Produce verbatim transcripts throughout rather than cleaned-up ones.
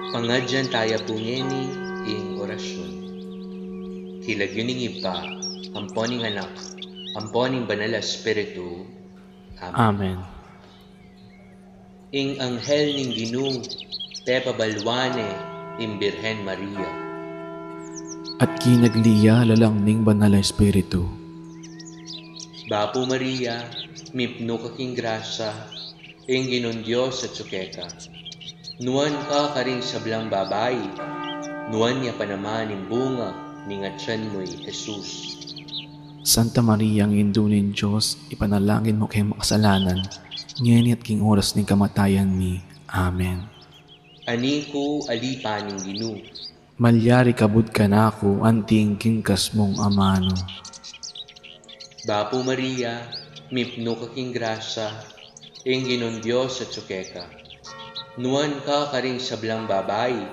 Pangadyan taya pu ngeni ing orasyun. King lagyu ning Ibpa, ampo ning Anak, ampo ning Banal a Espiritu. Amen. Amen. Ing anghel ning Ginu, pepabaluan ne ing Birhen Maria. At kinagli ya lalang ning Banal a Espiritu. Bapu Maria, mipnu ka king grasya, ing Ginung Dios atsu keka. Nuan ka karing sablang babai, nuan ya pa naman ing bunga ning atian mu, i Jesus. Santa Maria, Indu ning Dios, ipanalangin mu keng makasalanan, ngeni at king oras ning kamatayan mi. Amen. Ani ku, alipan ning Ginu. Malyari kabud kanaku anting king kasmung amanu. Bapu Maria, mipnu ka king grasya, ing Ginung Dios atsu keka. Nuan ka karing sablang babai,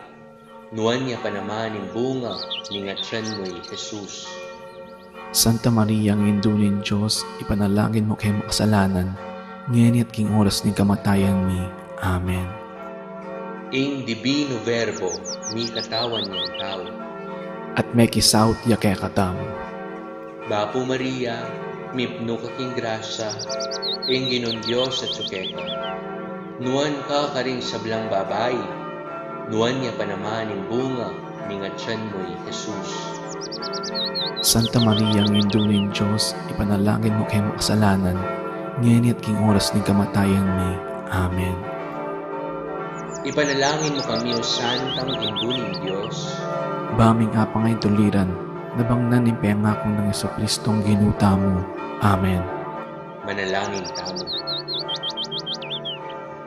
nuan ya pa naman ing bunga ning atian mu, i Jesus. Santa Maria, Indu ning Dios, ipanalangin mu keng makasalanan, ngeni at king oras ning kamatayan mi. Amen. Ing Divino Verbo, mikatawan yang tau. At mekisaut ya kekatamu. Bapu Maria, mipnu ka king grasya, ing Ginung Dios atsu keka. Nuan ka karing sablang babai, nuan ya pa naman ing bunga ning atian mu, i Jesus. Santa Maria, Indu ning Dios, ipanalangin mu keng makasalanan, ngeni at king oras ning kamatayan mi. Amen. Ipanalangin mu kami, O Santang Indu ning Dios. Ba ming apang a ituliran, nabangnan ing pengaku nang Jesucristong Ginu tamu. Amen. Manalangin tamu.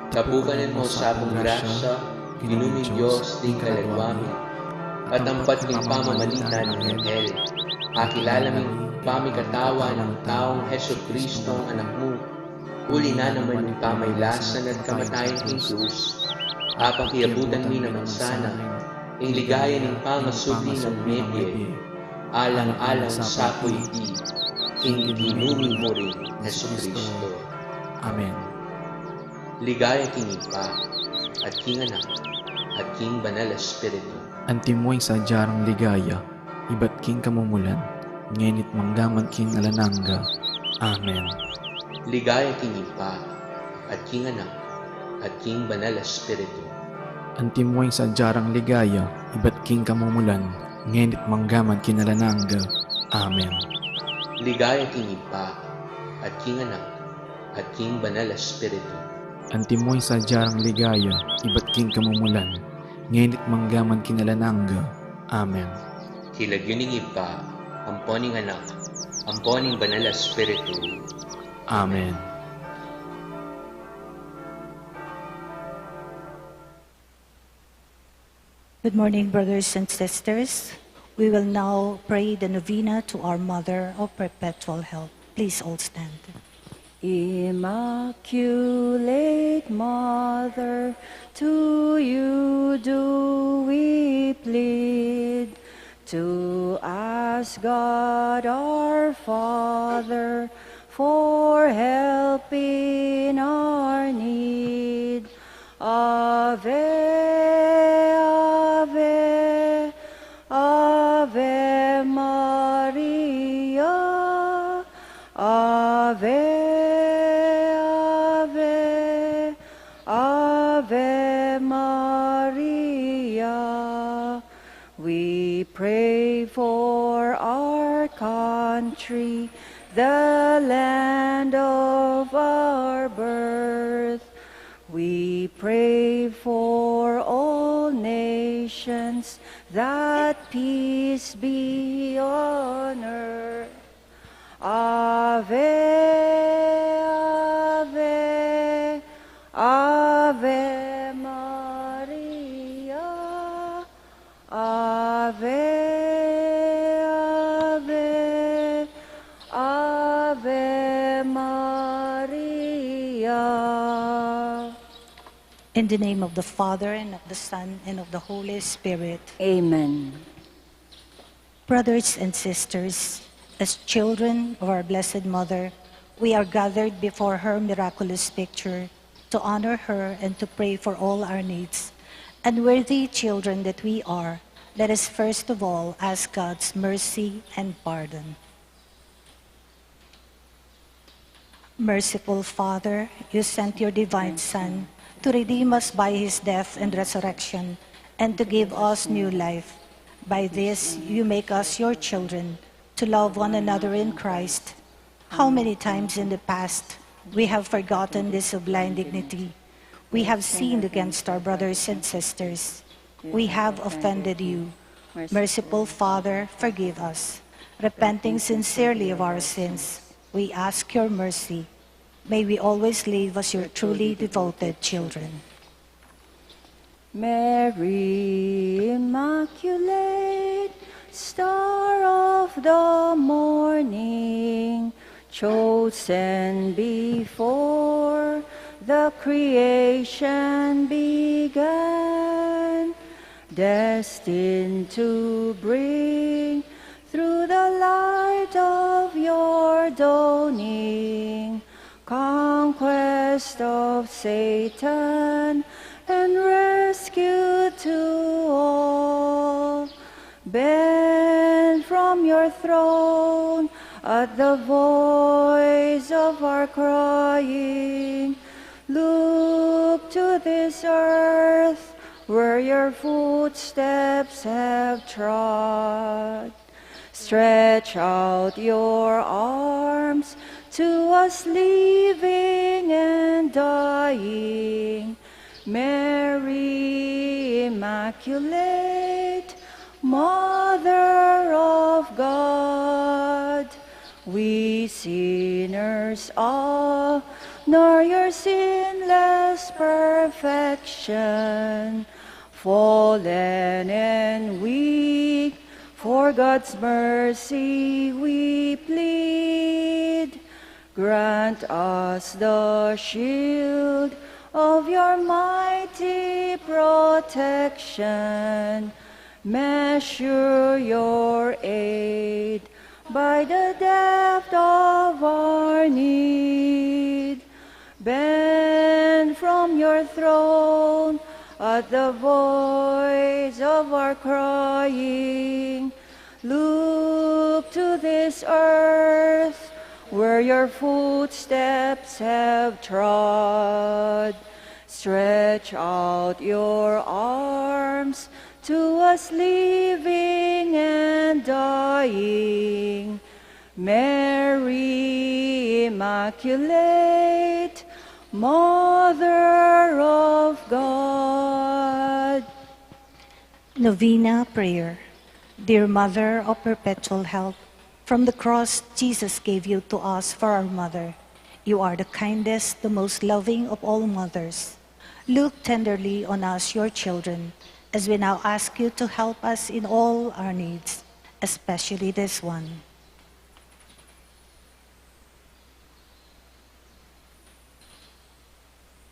Tapukan mu sa pung grasya, Ginu ming Dios, ding kaladwa mi, at ampat ning pamamalit na ning anghel, akilala ming pamikatawan ning taung Jesucristong Anak mu, uli na naman ning pamailasan at kamatayan king krus, apakiabutan mi naman sana ing ligaya ning pangasubli nang mebie, alang-alang sa pu iti king Ginu ming murin Jesucristo. Amen. Ligaya king Ibpa, at king Anak, at king Banal a Espiritu. Antimo ing sadya rang ligaya, ibat king kamumulan, ngeni't manggaman king alang angga. Amen. Ligaya king Ibpa, at king Anak, at king Banal a Espiritu. Antimo ing sadya rang ligaya, ibat king kamumulan, ngeni't manggaman king alang angga. Amen. Ligaya king Ibpa, at king Anak, at king Banal a Espiritu. Antimo ing sadya rang ligaya, ibat king kamumulan, ngeni't manggaman king alang angga. Amen. King lagyu ning Ibpa, ampo ning Anak, ampo ning Banal a Espiritu. Amen. Good morning, brothers and sisters. We will now pray the novena to our Mother of Perpetual Help. Please all stand. Immaculate Mother, to you do we plead, to ask God our Father for help in our need. Ave, Ave, Ave Maria. Ave, Ave, Ave Maria. We pray for our country, the land of our birth. We pray for all nations, that peace be on earth. Ave, Ave, Ave Maria. Ave, Ave, Ave Maria. In the name of the Father, and of the Son, and of the Holy Spirit. Amen. Brothers and sisters, as children of our Blessed Mother, we are gathered before her miraculous picture to honor her and to pray for all our needs. Unworthy children that we are, let us first of all ask God's mercy and pardon. Merciful Father, you sent your divine Son to redeem us by his death and resurrection, and to give us new life. By this, you make us your children, to love one another in Christ. How many times in the past we have forgotten this sublime dignity? We have sinned against our brothers and sisters. We have offended you. Merciful Father, forgive us. Repenting sincerely of our sins, we ask your mercy. May we always live as your truly devoted children. Mary Immaculate, Star of the morning, chosen before the creation began, destined to bring through the light of your dawning, conquest of Satan and rescue to all. Bend from your throne at the voice of our crying. Look to this earth where your footsteps have trod. Stretch out your arms to us living and dying. Mary Immaculate, Mother of God, we sinners honor your sinless perfection. Fallen and weak, for God's mercy we plead. Grant us the shield of your mighty protection. Measure your aid by the depth of our need. Bend from your throne at the voice of our crying. Look to this earth where your footsteps have trod. Stretch out your arms to us living and dying. Mary Immaculate, Mother of God. Novena Prayer. Dear Mother of Perpetual Help, from the cross Jesus gave you to us for our mother. You are the kindest, the most loving of all mothers. Look tenderly on us, your children, as we now ask you to help us in all our needs, especially this one.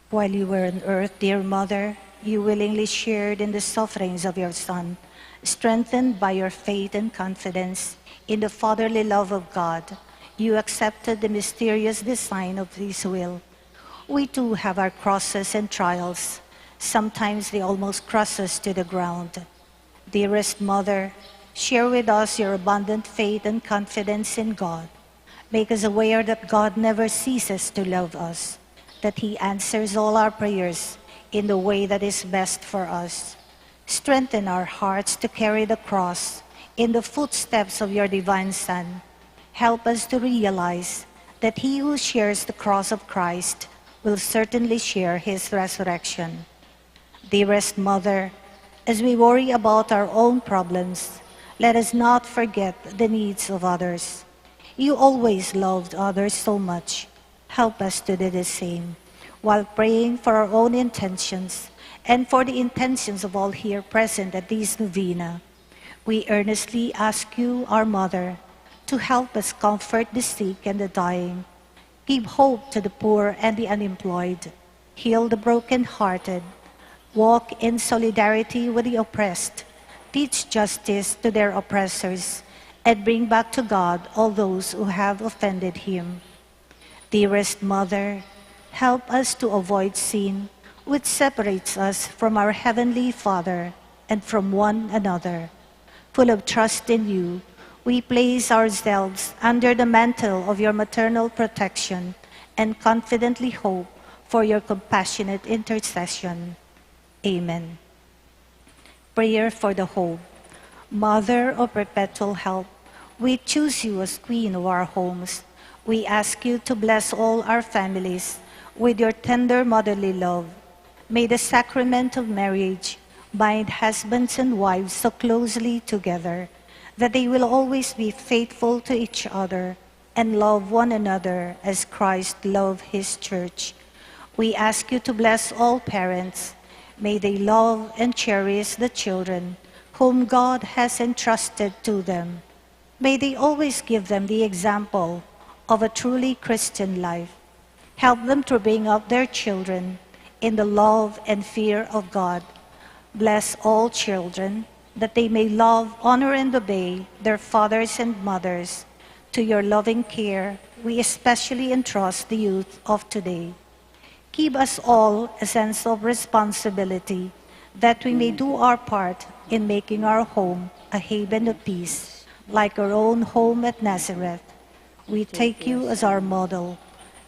While you were on earth, dear Mother, you willingly shared in the sufferings of your Son. Strengthened by your faith and confidence in the fatherly love of God, you accepted the mysterious design of His will. We too have our crosses and trials. Sometimes they almost crush us to the ground. Dearest Mother, share with us your abundant faith and confidence in God. Make us aware that God never ceases to love us, that He answers all our prayers in the way that is best for us. Strengthen our hearts to carry the cross in the footsteps of your divine Son. Help us to realize that he who shares the cross of Christ will certainly share his resurrection. Dearest Mother, as we worry about our own problems, let us not forget the needs of others. You always loved others so much. Help us to do the same, while praying for our own intentions and for the intentions of all here present at this novena. We earnestly ask you, our Mother, to help us comfort the sick and the dying, give hope to the poor and the unemployed, heal the broken-hearted, walk in solidarity with the oppressed, teach justice to their oppressors, and bring back to God all those who have offended him. Dearest Mother, help us to avoid sin, which separates us from our Heavenly Father and from one another. Full of trust in you, we place ourselves under the mantle of your maternal protection and confidently hope for your compassionate intercession. Amen. Prayer for the Hope. Mother of perpetual help, we choose you as Queen of our homes. We ask you to bless all our families with your tender motherly love. May the sacrament of marriage bind husbands and wives so closely together that they will always be faithful to each other and love one another as Christ loved his church. We ask you to bless all parents. May they love and cherish the children whom God has entrusted to them. May they always give them the example of a truly Christian life. Help them to bring up their children in the love and fear of God. Bless all children, that they may love, honor, and obey their fathers and mothers. To your loving care, we especially entrust the youth of today. Give us all a sense of responsibility, that we may do our part in making our home a haven of peace, like our own home at Nazareth. We take you as our model.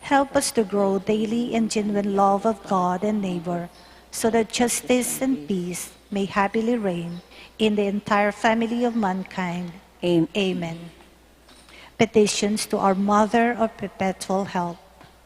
Help us to grow daily in genuine love of God and neighbor, so that justice and peace may happily reign in the entire family of mankind. Am-, amen. Petitions to our Mother of Perpetual Help.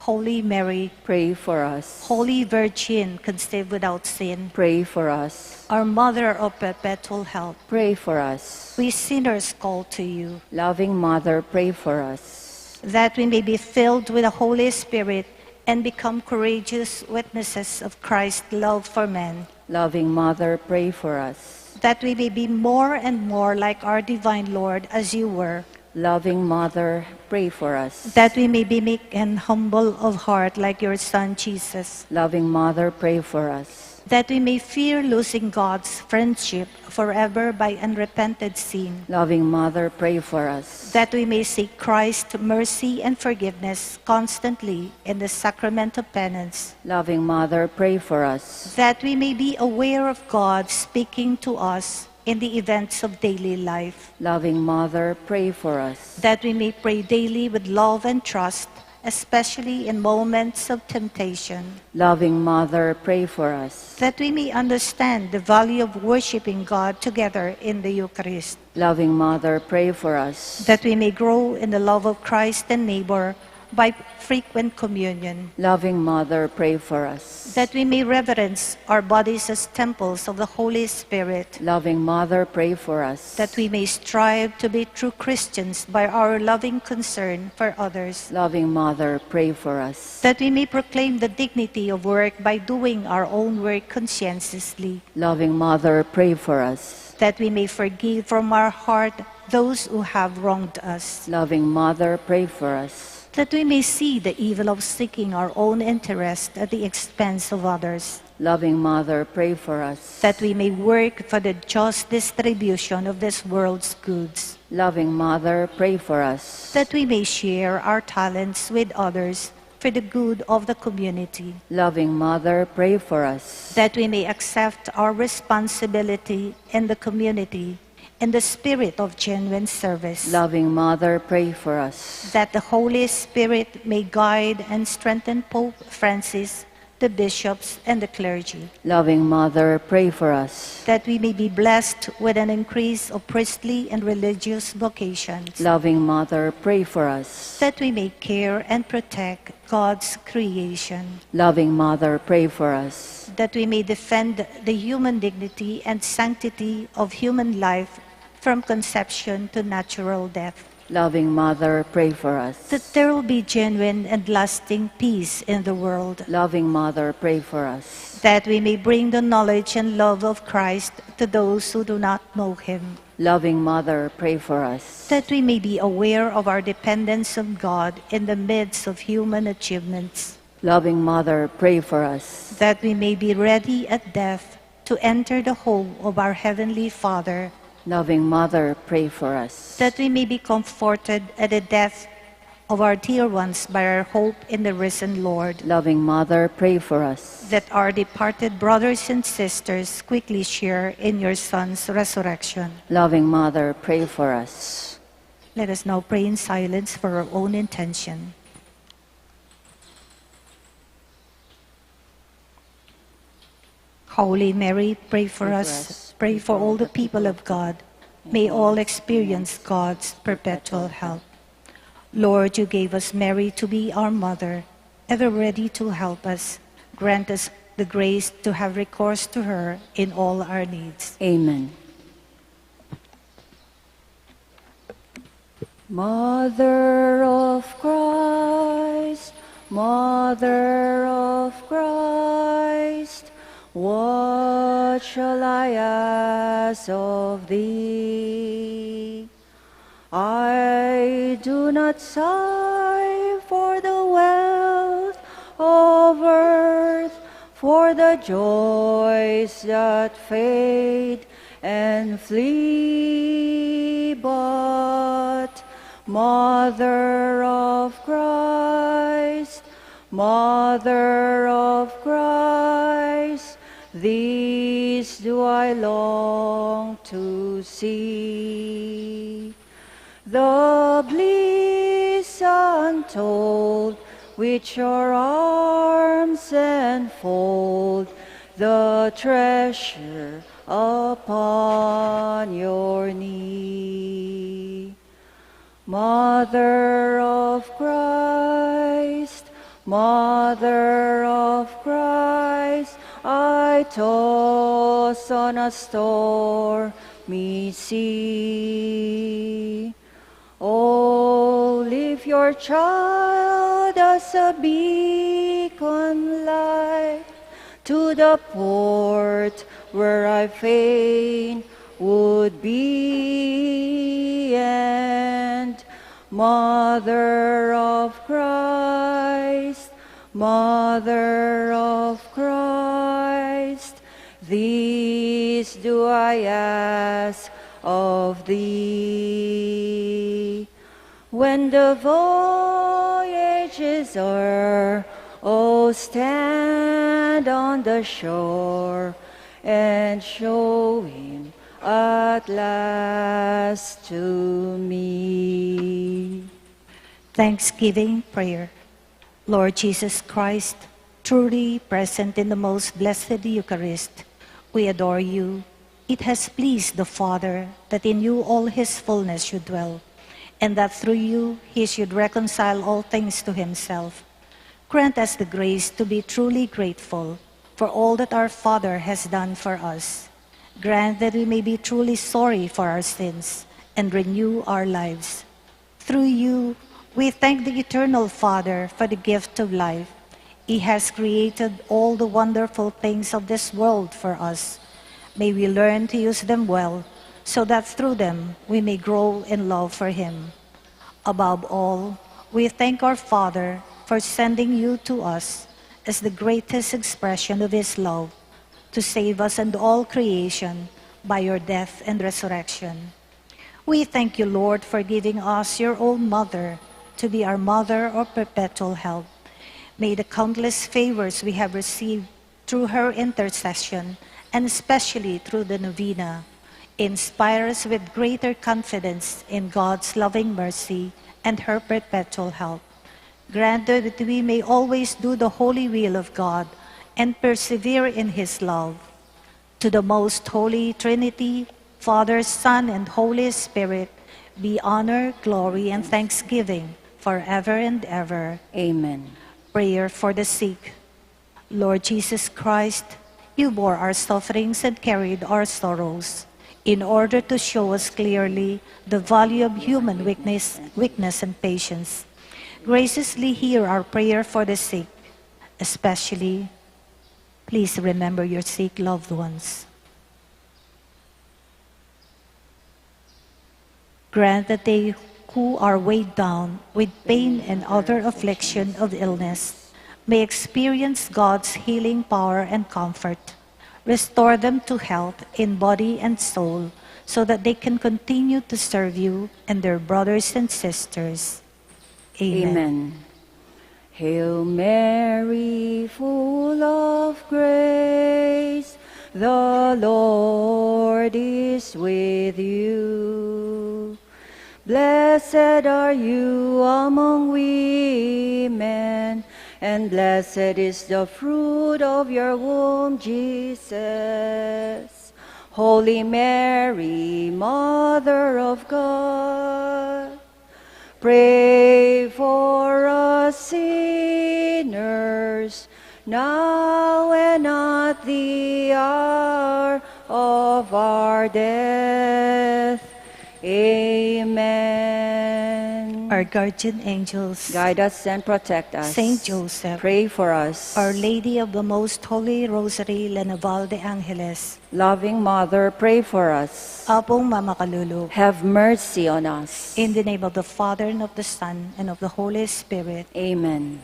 Holy Mary, pray for us. Holy Virgin, conceived without sin, pray for us. Our Mother of Perpetual Help, pray for us. We sinners call to you. Loving Mother, pray for us. That we may be filled with the Holy Spirit and become courageous witnesses of Christ's love for men. Loving Mother, pray for us. That we may be more and more like our divine Lord as you were. Loving Mother, pray for us. That we may be meek and humble of heart like your Son Jesus. Loving Mother, pray for us. That we may fear losing God's friendship forever by unrepented sin. Loving Mother, pray for us. That we may seek Christ's mercy and forgiveness constantly in the sacrament of penance. Loving Mother, pray for us. That we may be aware of God speaking to us in the events of daily life. Loving Mother, pray for us. That we may pray daily with love and trust, especially in moments of temptation. Loving Mother, pray for us. That we may understand the value of worshiping God together in the Eucharist. Loving Mother, pray for us. That we may grow in the love of Christ and neighbor by frequent communion. Loving Mother, pray for us. That we may reverence our bodies as temples of the Holy Spirit. Loving Mother, pray for us. That we may strive to be true Christians by our loving concern for others. Loving Mother, pray for us. That we may proclaim the dignity of work by doing our own work conscientiously. Loving Mother, pray for us. That we may forgive from our heart those who have wronged us. Loving Mother, pray for us. That we may see the evil of seeking our own interest at the expense of others. Loving Mother, pray for us. That we may work for the just distribution of this world's goods. Loving Mother, pray for us. That we may share our talents with others for the good of the community. Loving Mother, pray for us. That we may accept our responsibility in the community in the spirit of genuine service. Loving Mother, pray for us. That the Holy Spirit may guide and strengthen Pope Francis, the bishops, and the clergy. Loving Mother, pray for us. That we may be blessed with an increase of priestly and religious vocations. Loving Mother, pray for us. That we may care and protect God's creation. Loving Mother, pray for us. That we may defend the human dignity and sanctity of human life from conception to natural death. Loving Mother, pray for us. That there will be genuine and lasting peace in the world. Loving Mother, pray for us. That we may bring the knowledge and love of Christ to those who do not know him. Loving Mother, pray for us. That we may be aware of our dependence on God in the midst of human achievements. Loving Mother, pray for us. That we may be ready at death to enter the home of our Heavenly Father. Loving Mother, pray for us. That we may be comforted at the death of our dear ones by our hope in the risen Lord. Loving Mother, pray for us. That our departed brothers and sisters quickly share in your Son's resurrection. Loving Mother, pray for us. Let us now pray in silence for our own intention. Holy Mary, pray for us. Pray for all the people of God. May all experience God's perpetual help. Lord, you gave us Mary to be our mother, ever ready to help us. Grant us the grace to have recourse to her in all our needs. Amen. Mother of Christ, Mother of Christ, what shall I ask of thee? I do not sigh for the wealth of earth, for the joys that fade and flee, but Mother of Christ, Mother of Christ, this do I long to see. The bliss untold which your arms enfold, the treasure upon your knee. Mother of Christ, Mother of Christ, I toss on a stormy sea. Oh, lift your child as a beacon light to the port where I fain would be. And Mother of Christ, Mother of Christ, this do I ask of thee. When the voyage is o'er, oh, stand on the shore and show him at last to me. Thanksgiving prayer. Lord Jesus Christ, truly present in the most blessed Eucharist, we adore you. It has pleased the Father that in you all his fullness should dwell, and that through you he should reconcile all things to himself. Grant us the grace to be truly grateful for all that our Father has done for us. Grant that we may be truly sorry for our sins and renew our lives. Through you, we thank the Eternal Father for the gift of life. He has created all the wonderful things of this world for us. May we learn to use them well, so that through them we may grow in love for Him. Above all, we thank our Father for sending you to us as the greatest expression of His love to save us and all creation by your death and resurrection. We thank you, Lord, for giving us your own mother to be our mother of perpetual help. May the countless favors we have received through her intercession, and especially through the novena, inspire us with greater confidence in God's loving mercy and her perpetual help. Grant that we may always do the holy will of God and persevere in his love. To the most holy Trinity, Father, Son, and Holy Spirit, be honor, glory, and thanksgiving forever and ever. Amen. Prayer for the sick. Lord Jesus Christ, you bore our sufferings and carried our sorrows in order to show us clearly the value of human weakness, weakness and patience. Graciously hear our prayer for the sick, especially. Please remember your sick loved ones. Grant that they who are weighed down with pain and other affliction of illness may experience God's healing power and comfort. Restore them to health in body and soul so that they can continue to serve you and their brothers and sisters. Amen. Amen. Hail Mary, full of grace, the Lord is with you. Blessed are you among women, and blessed is the fruit of your womb, Jesus. Holy Mary, Mother of God, pray for us sinners, now and at the hour of our death. Amen. Our guardian angels, guide us and protect us. Saint Joseph, pray for us. Our Lady of the Most Holy Rosary, La Naval de Angeles, loving Mother, pray for us. Apong Mama Kalulu, have mercy on us. In the name of the Father, and of the Son, and of the Holy Spirit. Amen.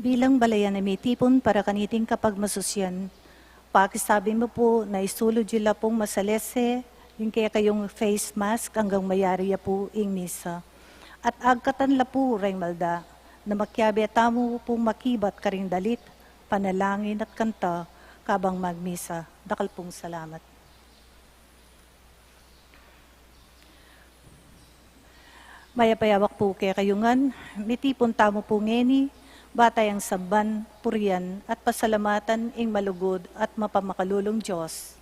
Bilang balayan a mitipun para kaniting kapagmasusian, pakisabi mu pu na isulud yu la pung masalese ing kekayung face mask anggang mayari ya pu ing misa. At agkatan la pu reng malda na makiabe tamu pung makibat karing dalit, panalangin at kanta kabang magmisa. Dakal pung salamat. Mayap a yabak pu kekayu ngan, mitipun tamu pu ngeni, ba tayang samban, purian, at pasalamatan ing malugud at mapamakalulung Dios.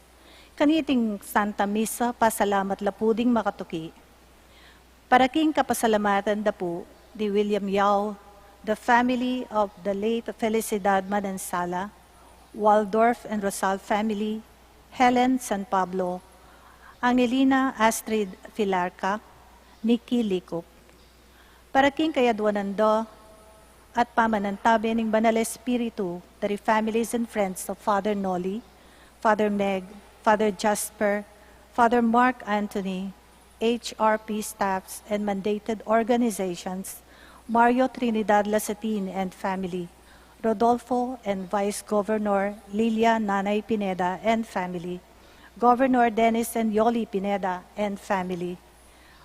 Kaniting Santa Misa, pasalamat la pu ding makatuki. Para king kapasalamatan da pu di William Yao, the family of the late Felicidad Manansala, Waldorf and Rosal family, Helen San Pablo, Angelina Astrid Filarca, Nikki Likup. Para king kayadwanan da at pamanantabe ning Banal Espiritu, dari families and friends of Father Noli, Father Meg, Father Jasper, Father Mark Anthony, H R P staffs and mandated organizations, Mario Trinidad Lasatin and family, Rodolfo and Vice Governor Lilia Nanay Pineda and family, Governor Dennis and Yoli Pineda and family,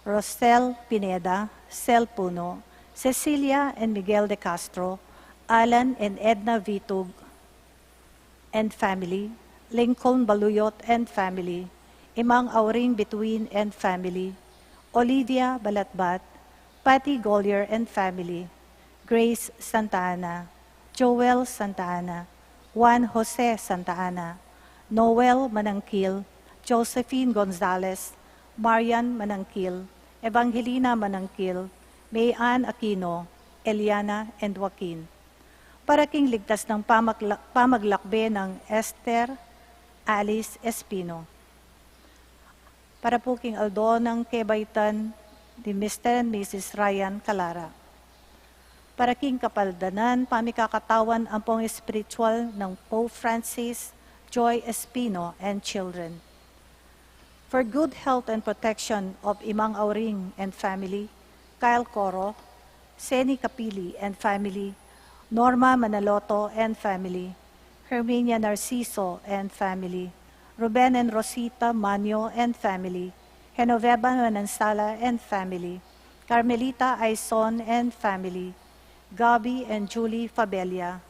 Rosel Pineda, Sel Puno, Cecilia and Miguel de Castro, Alan and Edna Vitug, and family, Lincoln Baluyot and family, Imang Auring Bituin and family, Olivia Balatbat, Patty Gollier and family, Grace Santa Ana, Joel Santa Ana, Juan Jose Santa Ana, Noel Manangkil, Josephine Gonzalez, Marian Manangkil, Evangelina Manangkil, May Ann Aquino, Eliana and Joaquin. Para king ligtas nang pamagla-, pamaglakbe nang Esther Alice Espino. Para pu king aldo nang kebaitan di Mister and Missus Ryan Calara. Para king kapaldanan pamikakatawan ampong espiritual nang Pope Francis, Joy Espino, and children. For good health and protection of Imang Auring and family, Kyle Coro, Seni Capili and family, Norma Manaloto and family, Herminia Narciso and family, Ruben and Rosita Manyo and family, Genoveva Manansala and family, Carmelita Aison and family, Gabby and Julie Fabella,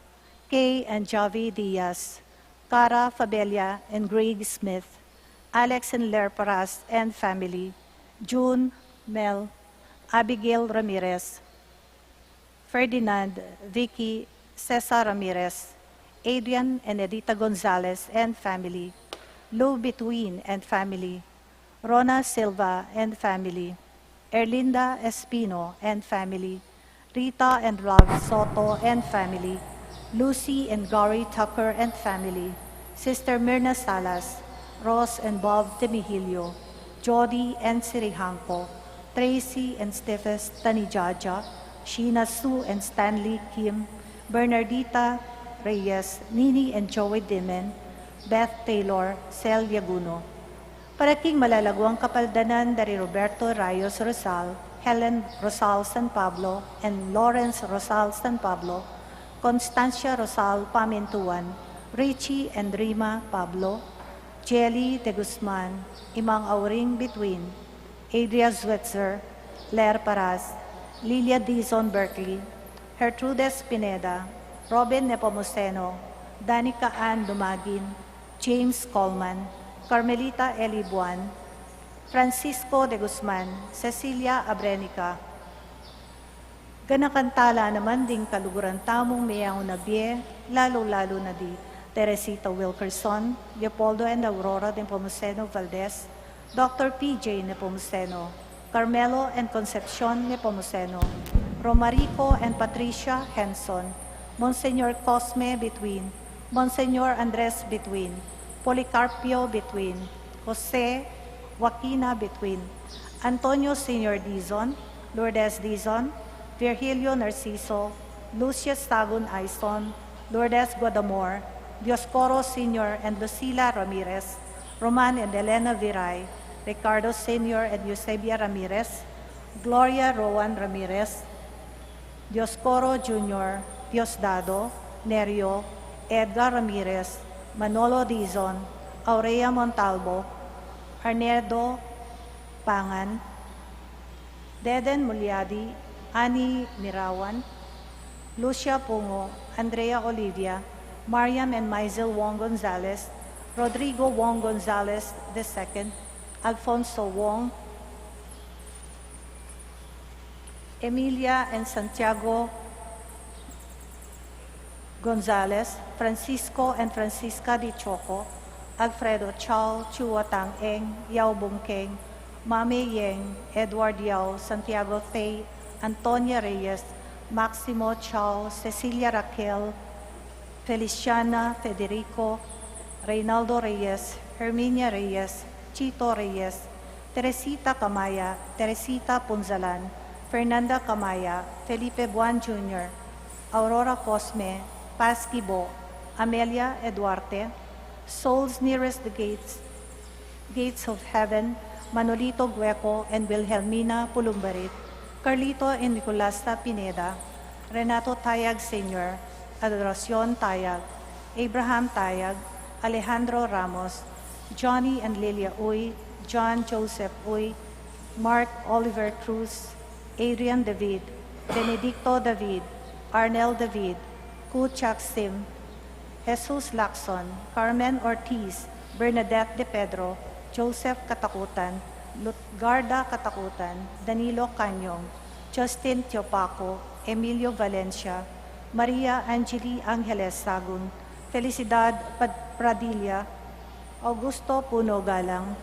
Kay and Javi Diaz, Cara Fabella and Greg Smith, Alex and Ler Paras and family, June, Mel, Abigail Ramirez, Ferdinand, Vicky, Cesar Ramirez, Adrian and Edita Gonzalez and family, Lou Bituin and family, Rona Silva and family, Erlinda Espino and family, Rita and Ralph Soto and family, Lucy and Gary Tucker and family, Sister Myrna Salas, Rose and Bob Temihilio, Jody and Sirihangco, Tracy and Stephes Tanijaja, Sheena Sue and Stanley Kim, Bernardita Reyes, Nini and Joey Dimen, Beth Taylor, Cel Yaguno. Para king malalaguang kapaldanan da ri Roberto Rayos Rosal, Helen Rosal San Pablo, and Lawrence Rosal San Pablo, Constancia Rosal Pamintuan, Richie and Rima Pablo, Jelly de Guzman, Imang Auring Bituin, Adria Switzer, Ler Paras, Lilia Dizon Berkeley, Gertrudes Pineda, Robin Nepomuceno, Danica Ann Dumagin, James Coleman, Carmelita Eli Buan, Francisco de Guzman, Cecilia Abrenica. Ganakan tala naman ding kaluguran tamung meyaun a bie, lalu-lalu na di Teresita Wilkerson, Leopoldo and Aurora Nepomuceno Valdez, Doctor P J Nepomuceno, Carmelo and Concepcion Nepomuceno, Romarico and Patricia Henson, Monsignor Cosme Bituin, Monsignor Andres Bituin, Policarpio Bituin, Jose Joaquina Bituin, Antonio Senior Dizon, Lourdes Dizon, Virgilio Narciso, Lucia Sagun Aison, Lourdes Guadamor, Dioscoro Senior and Lucila Ramirez, Roman and Elena Viray, Ricardo Senior and Eusebia Ramirez, Gloria Rowan Ramirez, Dioscoro Junior, Diosdado, Nerio, Edgar Ramirez, Manolo Dizon, Aurea Montalvo, Arnedo Pangan, Deden Mulyadi, Annie Mirawan, Lucia Pungo, Andrea Olivia, Mariam and Maisel Wong Gonzalez, Rodrigo Wong Gonzalez the second, Alfonso Wong, Emilia and Santiago Gonzalez, Francisco and Francisca Di Choco, Alfredo Chao, Chua Tang Eng, Yao Bungkeng, Mame Yeng, Edward Yao, Santiago Tay, Antonia Reyes, Maximo Chao, Cecilia Raquel, Feliciana Federico, Reynaldo Reyes, Herminia Reyes, Chito Reyes, Teresita Camaya, Teresita Punzalan, Fernanda Camaya, Felipe Buan Junior, Aurora Cosme, Paz Gibo, Amelia Eduarte, Souls Nearest the Gates, Gates of Heaven, Manolito Gueco and Wilhelmina Pulumbarit, Carlito and Nicolasa Pineda, Renato Tayag Senior, Adoracion Tayag, Abraham Tayag, Alejandro Ramos, Johnny and Lilia Uy, John Joseph Uy, Mark Oliver Cruz, Adrian David, Benedicto David, Arnel David, Kuchak Sim, Jesus Lacson, Carmen Ortiz, Bernadette De Pedro, Joseph Katakutan, Lutgarda Katakutan, Danilo Canyong, Justin Tiopaco, Emilio Valencia, Maria Angeli Angeles Sagun, Felicidad Pad-, Pradilla, Augusto Puno Galang,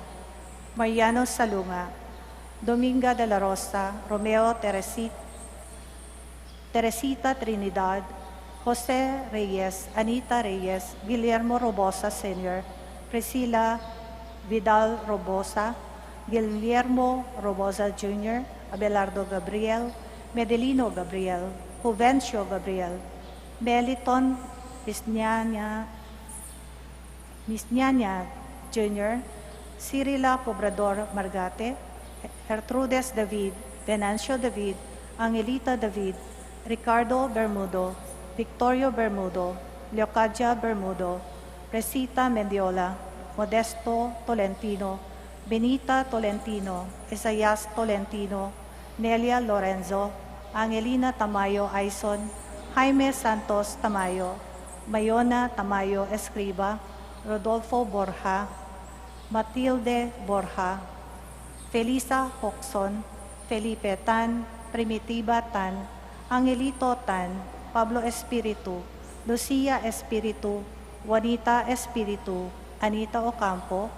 Mariano Salunga, Dominga de la Rosa, Romeo Teresit-, Teresita Trinidad, Jose Reyes, Anita Reyes, Guillermo Robosa Senior, Priscila Vidal Robosa, Guillermo Robosa Junior, Abelardo Gabriel, Medelino Gabriel, Juvencio Gabriel, Meliton Isniana, Misniania Junior, Cirila Pobrador Margate, Gertrudes David, Venancio David, Angelita David, Ricardo Bermudo, Victorio Bermudo, Leocadia Bermudo, Resita Mendiola, Modesto Tolentino, Benita Tolentino, Isaias Tolentino, Nelia Lorenzo, Angelina Tamayo Aison, Jaime Santos Tamayo, Mayona Tamayo Escriba, Rodolfo Borja, Matilde Borja, Felisa Hoxon, Felipe Tan, Primitiva Tan, Angelito Tan, Pablo Espiritu, Lucia Espiritu, Juanita Espiritu, Anita Ocampo,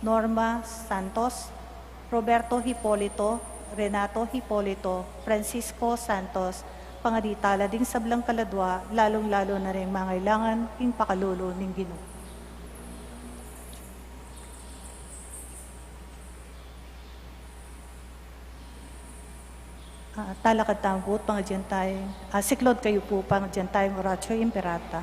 Norma Santos, Roberto Hipolito, Renato Hipolito, Francisco Santos, pangadi tala ding sablang kaladua, lalung-lalu na ring mangailangan king pakalulu ning Ginu. Ah, talakad tamu pu, pangadyan tamu. Ah, siklaud kayu pu, pangadyan tamu ing Oratio Imperata.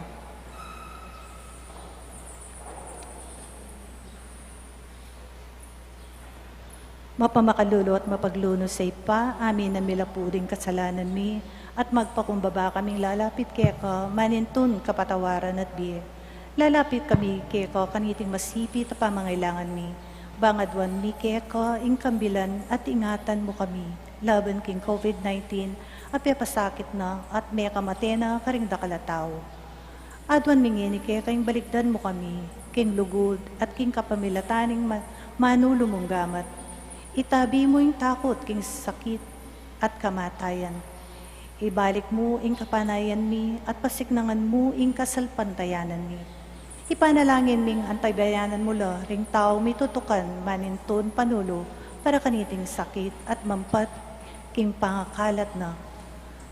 Mapamakalulu at mapaglunus a Ibpa, amin a milapu ding kasalanan mi, at magpakumbaba kaming lalapit keka, manintun kapatawaran at bie. Lalapit kami keka kaniting masipit a pamangailangan mi. Bang aduan mi keka ing kambilan at ingatan mu kami laban king COVID nineteen a pepasakit na at mekamate na karing dakal a tau. Aduan mi ngeni keka ing balikdan mu kami king lugud at king kapamilatan ning ma-, manulu mung gamat. Itabi mu ing takut king sakit at kamatayan. Ibalik mu ing kapanayan mi at pasiknangan mu ing kasalpantayanan mi. Ipanalangin ming antabayanan mu la ring taung mitutukan manintun panulu para kaniting sakit at mampat king pangakalat na.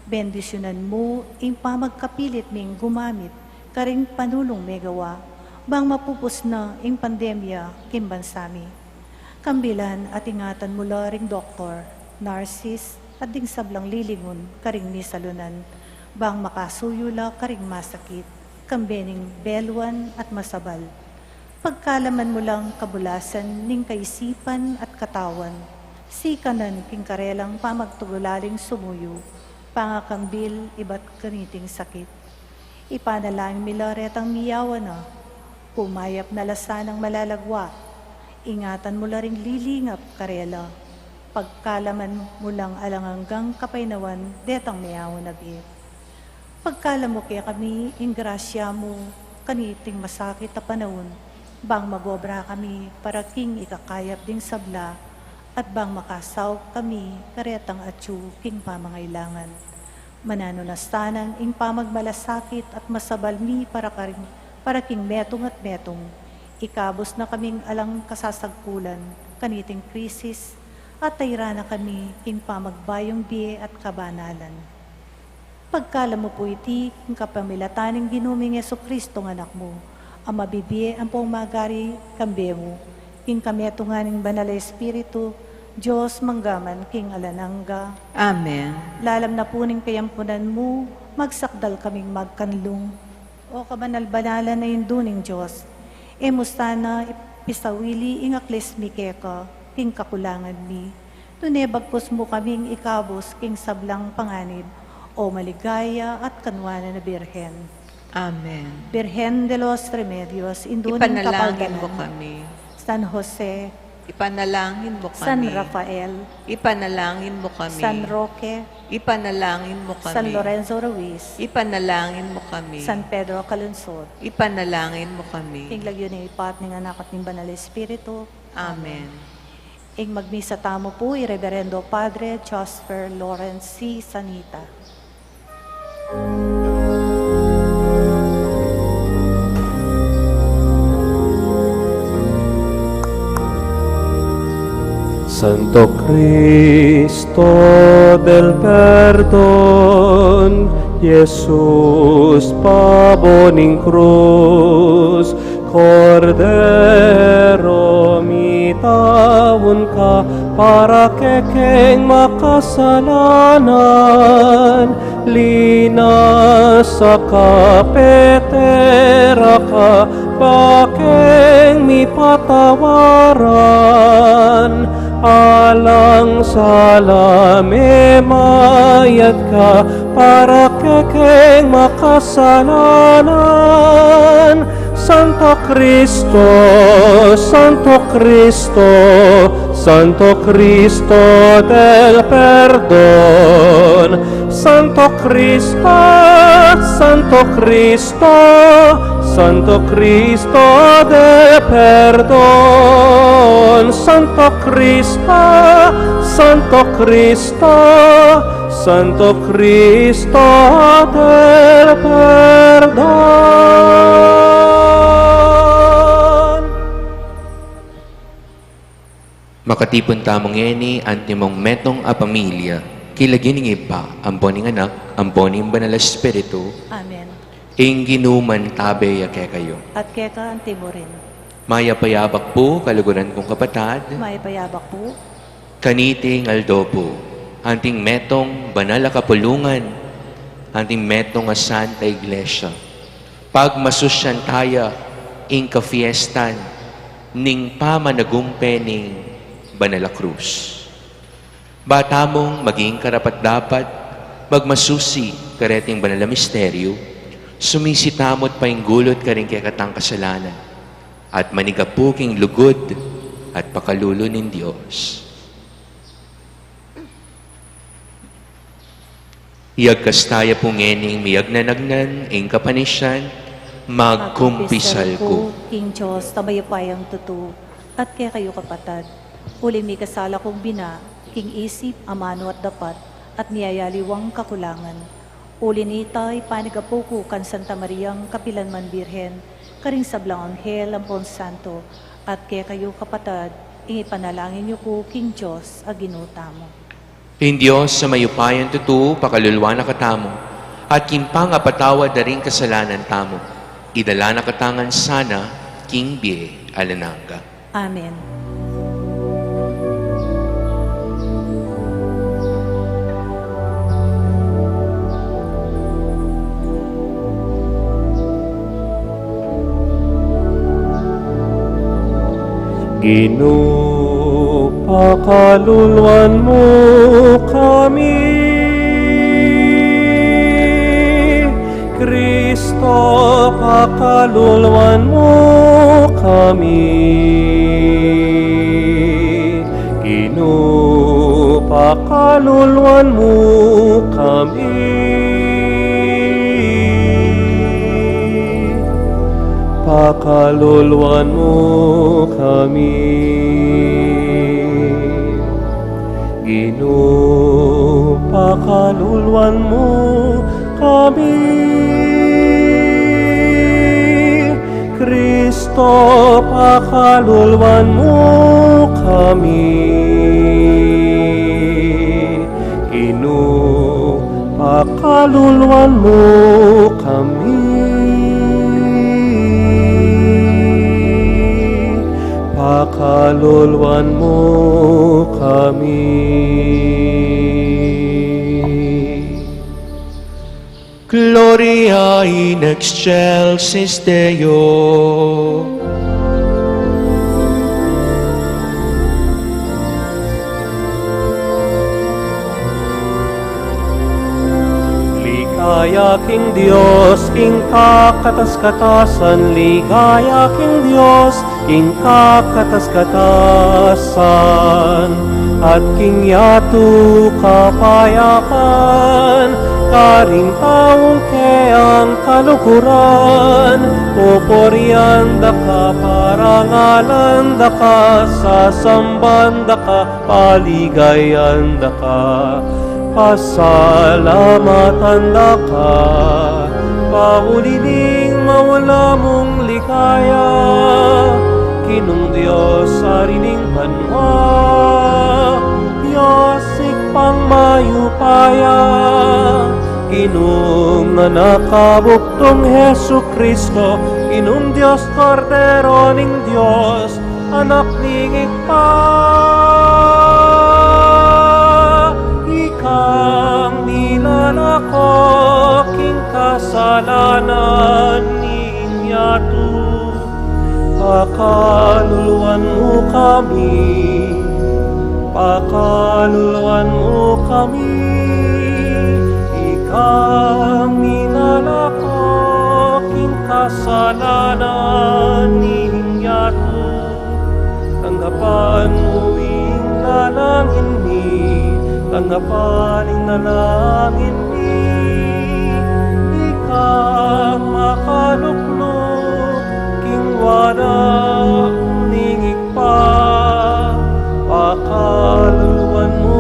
Bendisyunan mu ing pamagkapilit ming gumamit karing panulung megawa bang mapupus na ing pandemya king bansa mi. Kambilan at ingatan mu la ring doktor, narsis, at ding sablang lilingun karing misalunan, bang makasuyu la karing masakit, kambe ning beluan at masabal. Pagkalaman mu lang kabulasan ning kaisipan at katawan, sikanan king karelang pamagtagulaling sumuyu, pangakambil ibat kaniting sakit. Ipanalangin mi la retang miyawan na, pumayap na la sanang malalagwa. Ingatan mu la ring lilingap karela. Pagkalaman mu lang alang anggang kapaynawan detang miyawan a bie. Pagkalam mu kekami ing grasya mu kaniting masakit a panaun, bang mag-obra kami para king ikakayap ding sabla, at bang makasaup kami karetang atyu king pamangailangan. Mananu na sanang ing pamagmalasakit at masabal mi para karing, para king metung at metung. Ikabus na kaming alang kasasagkulan kaniting krisis, at tayra na kami king pamagbayung bie at kabanalan. Pagkalam mu pu iti king kapamilatan ning Ginu ming Jesucristo a Anak mu, a mabibie ampong magari kambe mu, king kametungan ning Banal a Espiritu, Dios mangga man king alang angga. Amen. Lalam na pu ning kayampunan mu, magsakdal kaming magkanlung. O kabanal-banalan a Indu ning Dios, e mu sana ip-, pisawili ing aklis mi keka king kakulangan mi, nune bagkus mu kaming ikabus king sablang panganib, o maligaya at kanwanan a Birhen. Amen. Birhen de los Remedios, Indu ning Ipanalangin mu Kapaldanan. Kami. San Jose, Ipanalangin mu kami. San Rafael, Ipanalangin mu kami. San Roque, Ipanalangin mu kami. San Lorenzo Ruiz, Ipanalangin mu kami. San Pedro Calungsod, Ipanalangin mu kami. King lagyu ning Ibpa at ning Anak at ning Banal a Espiritu. Amen. Ing magmisa tamu pu i Reverendo Padre Jasper Lawrence C. Sanita. Santo Cristo del Perdon, Jesus pabo ning krus, Kordero, mitaun ka para kekeng makasalanan, linasa ka, petera ka, ba keng mipatawaran, alang sala memayad ka para kekeng makasalanan. Santo Cristo, Santo Cristo, Santo Cristo del Perdon. Santo Cristo, Santo Cristo, Santo Cristo del Perdon. Santo Cristo, Santo Cristo, Santo Cristo del Perdon. Makatipun tamu ngeni antimong metung a pamilya, king lagyu ning Ibpa, ampo ning Anak, ampo ning Banal a Espiritu. Amen. Ing Ginu mantabe ya kekayu. At keka antimurin. Mayap a yabak pu, kaluguran kung kapatad. Mayap a yabak pu. Kaniting aldo pu, anting metung banal a kapulungan, anting metung a Santa Iglesia, pagmasusyan taya ing kafiestan ning pamanagumpe ning Banal a Krus. Ba tamung maging karapat-dapat magmasusi kareting banal a misteryu, sumisi tamu't painggulut karing kekatang kasalanan, at manigapu king lugud at pakalulu ning Dios. Iyagkas taya pu ngening miyagnanagnan ing kapanisian, magkumpisal ku king Dios a mayupayang tutu, at kekayu kapatad, uling mikasala kung bina, king isip, amanu at dapat, at miyayaliwang kakulangan. Uli nita, ipanigapu ku kang Santa Mariang kapilan man Birhen, karing sablang anghel ampon santo, at kekayu kapatad, ing ipanalangin yu ku king Dios a Ginu tamu. Ing Dios a mayupayang tutu, pakaluluan na katamu, at king pangapatawad da ring kasalanan tamu, idala na katamu ngan sana king bie alang angga. Amen. Ginu, pakaluluan mu kami. Kristo, pakaluluan mu kami. Ginu, pakaluluan mu kami. Pakaluluan mu kami. Ginu, pakaluluan mu kami. Kristo, pakaluluan mu kami. Ginu, pakaluluan mu kami. Pakaluluan mu kami. Gloria in excelsis Deo. Ligaya king Dios, king kakatas-katasan, ligaya king Dios, king kakatas-katasan, at king yatu kapayapan, karing taung keyang kaluguran, pupurian da ka, parangalan da ka, sasamban da ka, paligayan da ka, pasalamatan da ka, pauli ning maula mung ligaya, Ginung Dios, Ari ning banua, Dios Ibpang mayupaya, Ginung Anak a bugtung Jesukristo, Ginung Dios, Kordero ning Dios, Anak ning Ibpa, ikang milalako king kasalanan ning yatu. Pakaluluan mu kami, pakaluluan mu kami, ikang milalako king kasalanan ning yatu. Tanggapan mu ing dalangin mi, tanggapan ing dalangin mi, ikang makalukluk king wara ning Ibpa, pakaluluan mu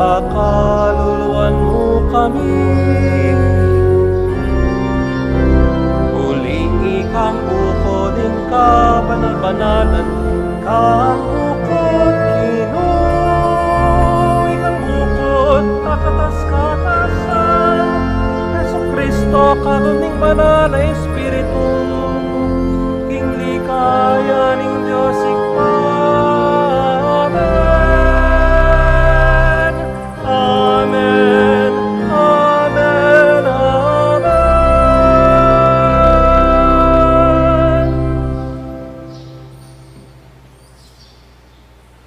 Kaluluan mu kami. Uling ikang bukod ning kabanal-banalan, ikang bukod Ginu, ikang bukod kakatas-katasan, Jesucristo, karu ning Banal a Espiritu, king likaya ning Dios Ibpa. Amen. Amen. Amen. Amen.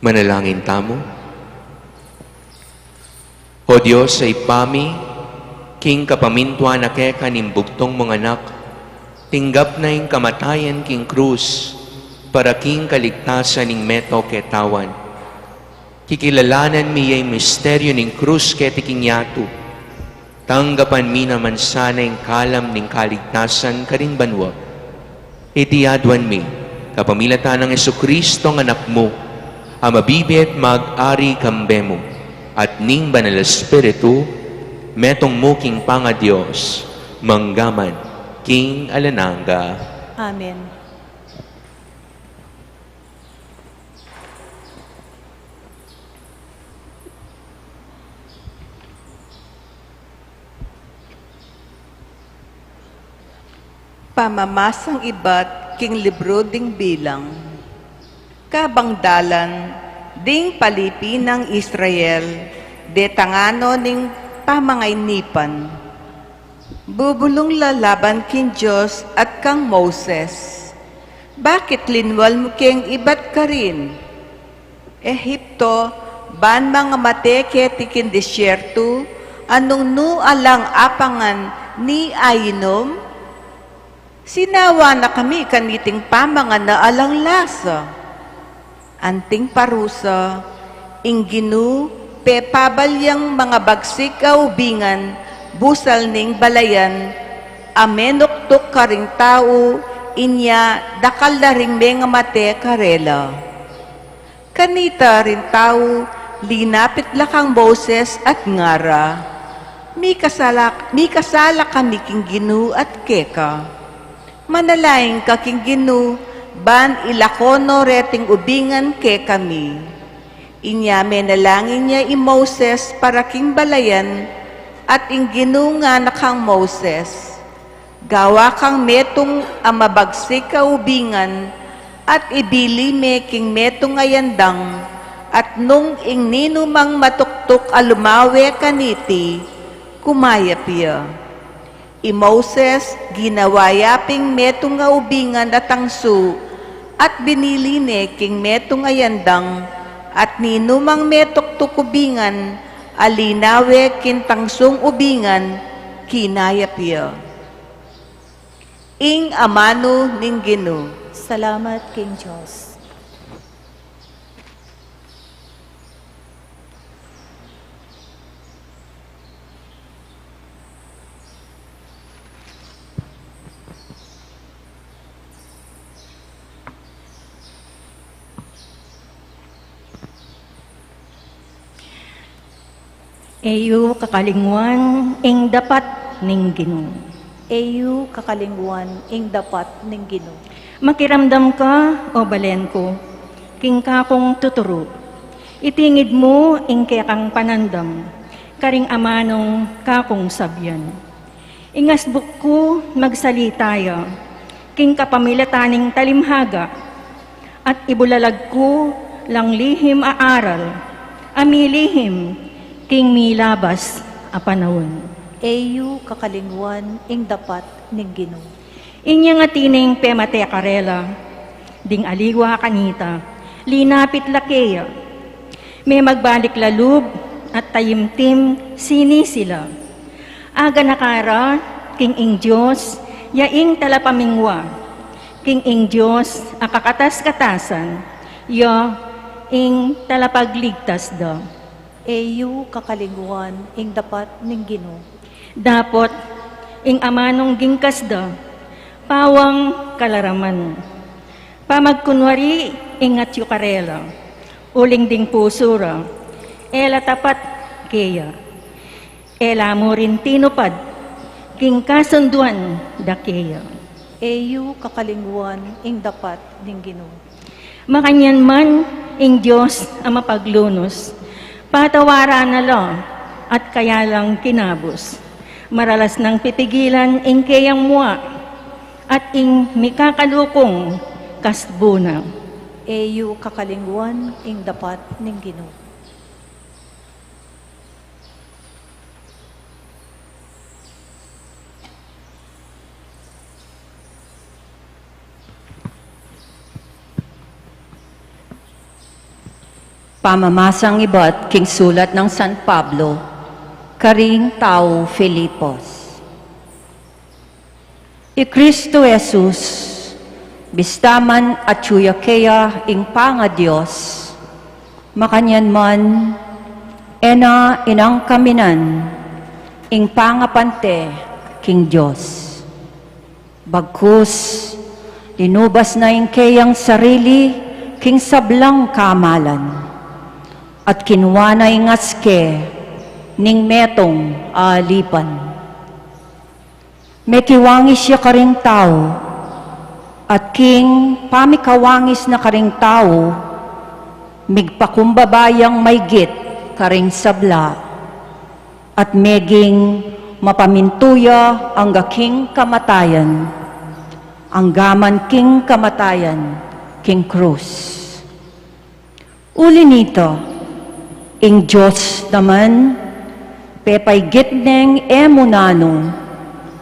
Manalangin tamu. O Dios a Ibpa mi, king kapamintuan na keka ning bugtung mung Anak, tinggap na ing kamatayan king krus para king kaligtasan ning meto ketawan. Kikilalanan mi ya ing misteryu ning krus keti king yatu. Tanggapan mi naman sana ing kalam ning kaligtasan karing banua. Iti aduan mi kapamilatan nang Jesucristo a Anak mu, a mabibie at mag-ari kambe mu, at ning Banal a Espiritu, metung mu king pangaDios, mangga man king alang angga. Amen. Pamamasang ibat king libru ding Bilang. Kabang dalan ding palipi nang Israel, detang no ning pamangainipan. Bubulung la laban king Dios at kang Moses, "Bakit linwal mu keng ibat karin Egipto, ban mangamate keti king disyertu, a nung nu alang apangan ni ainum? Sinawa na kami kaniting pamangan a alang lasa." Anting parusa, ing Ginu pepabal yang mangabagsik a ubingan busal ning balayan, a menuktuk karing tau, inya dakal la ring mengamate karela. Kanita ring tau linapit la kang Moses at ngara, "Mikasala, mikasala kami king Ginu at keka. Manalangin ka king Ginu, ban ilako no reting ubingan kekami." Inya menalangin ya i Moses para king balayan, at ing Ginu ngana kang Moses, "Gawa kang metung a mabagsik a ubingan, at ibili me king metung a yandang, at nung ing ninumang matuktuk a lumawe kaniti, kumayap ya." I Moses ginawa ya ping metung a ubingan a tangsu, at binili ne king metung a yandang, at ninumang metuktuk ubingan a linawe king tangsung ubingan, kinayap ya. Ing amanu ning Ginu. Salamat king Dios. E yu kakalinguan ing dapat ning Ginu. E yu kakalinguan ing dapat ning Ginu. Makiramdam ka, o balen ku, king kakung tuturu. Itingid mu ing kekang panandam karing amanung kakung sabian. Ing asbuk ku magsalita ya king kapamilatan ning talimhaga, at ibulalag ku lang lihim a aral a milihim king milabas a panaun. E yu kakalinguan ing dapat ning Ginu. Inyang atin ing pemate karela, ding aliwa kanita, linapit la keya. Memagbalik la lub at tayimtim sinisi la. Aganaka ra king ing Dios ya ing talapamingwa, king ing Dios a kakatas-katasan, ya ing talapagligtas da. E yu kakalinguan ing dapat ning Ginu. Dapot ing amanung gingkas da, pawang kalaraman. Pamagkunwari ing atyu karela, uling ding pusu ra e la tapat keya. E la mu rin tinupad king kasunduan da keya. E yu kakalingwan ing dapat ning Ginu. Makanyan man ing Dios a mapaglunus, patawaran na la at kaya lang kinabus. Maralas nang pipigilan ing keyang mua, at ing mikakalukung kasbuna. E yu kakalingwan ing dapat ning Ginu. Pamamasang ibat king sulat nang San Pablo karing tau Filipos. I Kristo Jesus, bista man atyu ya keya ing pangaDios, makanyan man, e na inangkaminan ing pangapante king Dios. Bagkus, linubas na ing keyang sarili king sablang kamalan, at kinua na ing aske ning metung a alipan. Mekiwangis ya karing tau, at king pamikawangis na karing tau, migpakumbaba yang maygit karing sabla, at meging mapamintu ya angga king kamatayan, angga man king kamatayan king krus. Uli nita, ing Dios naman, pepaygit neng e mu nanu,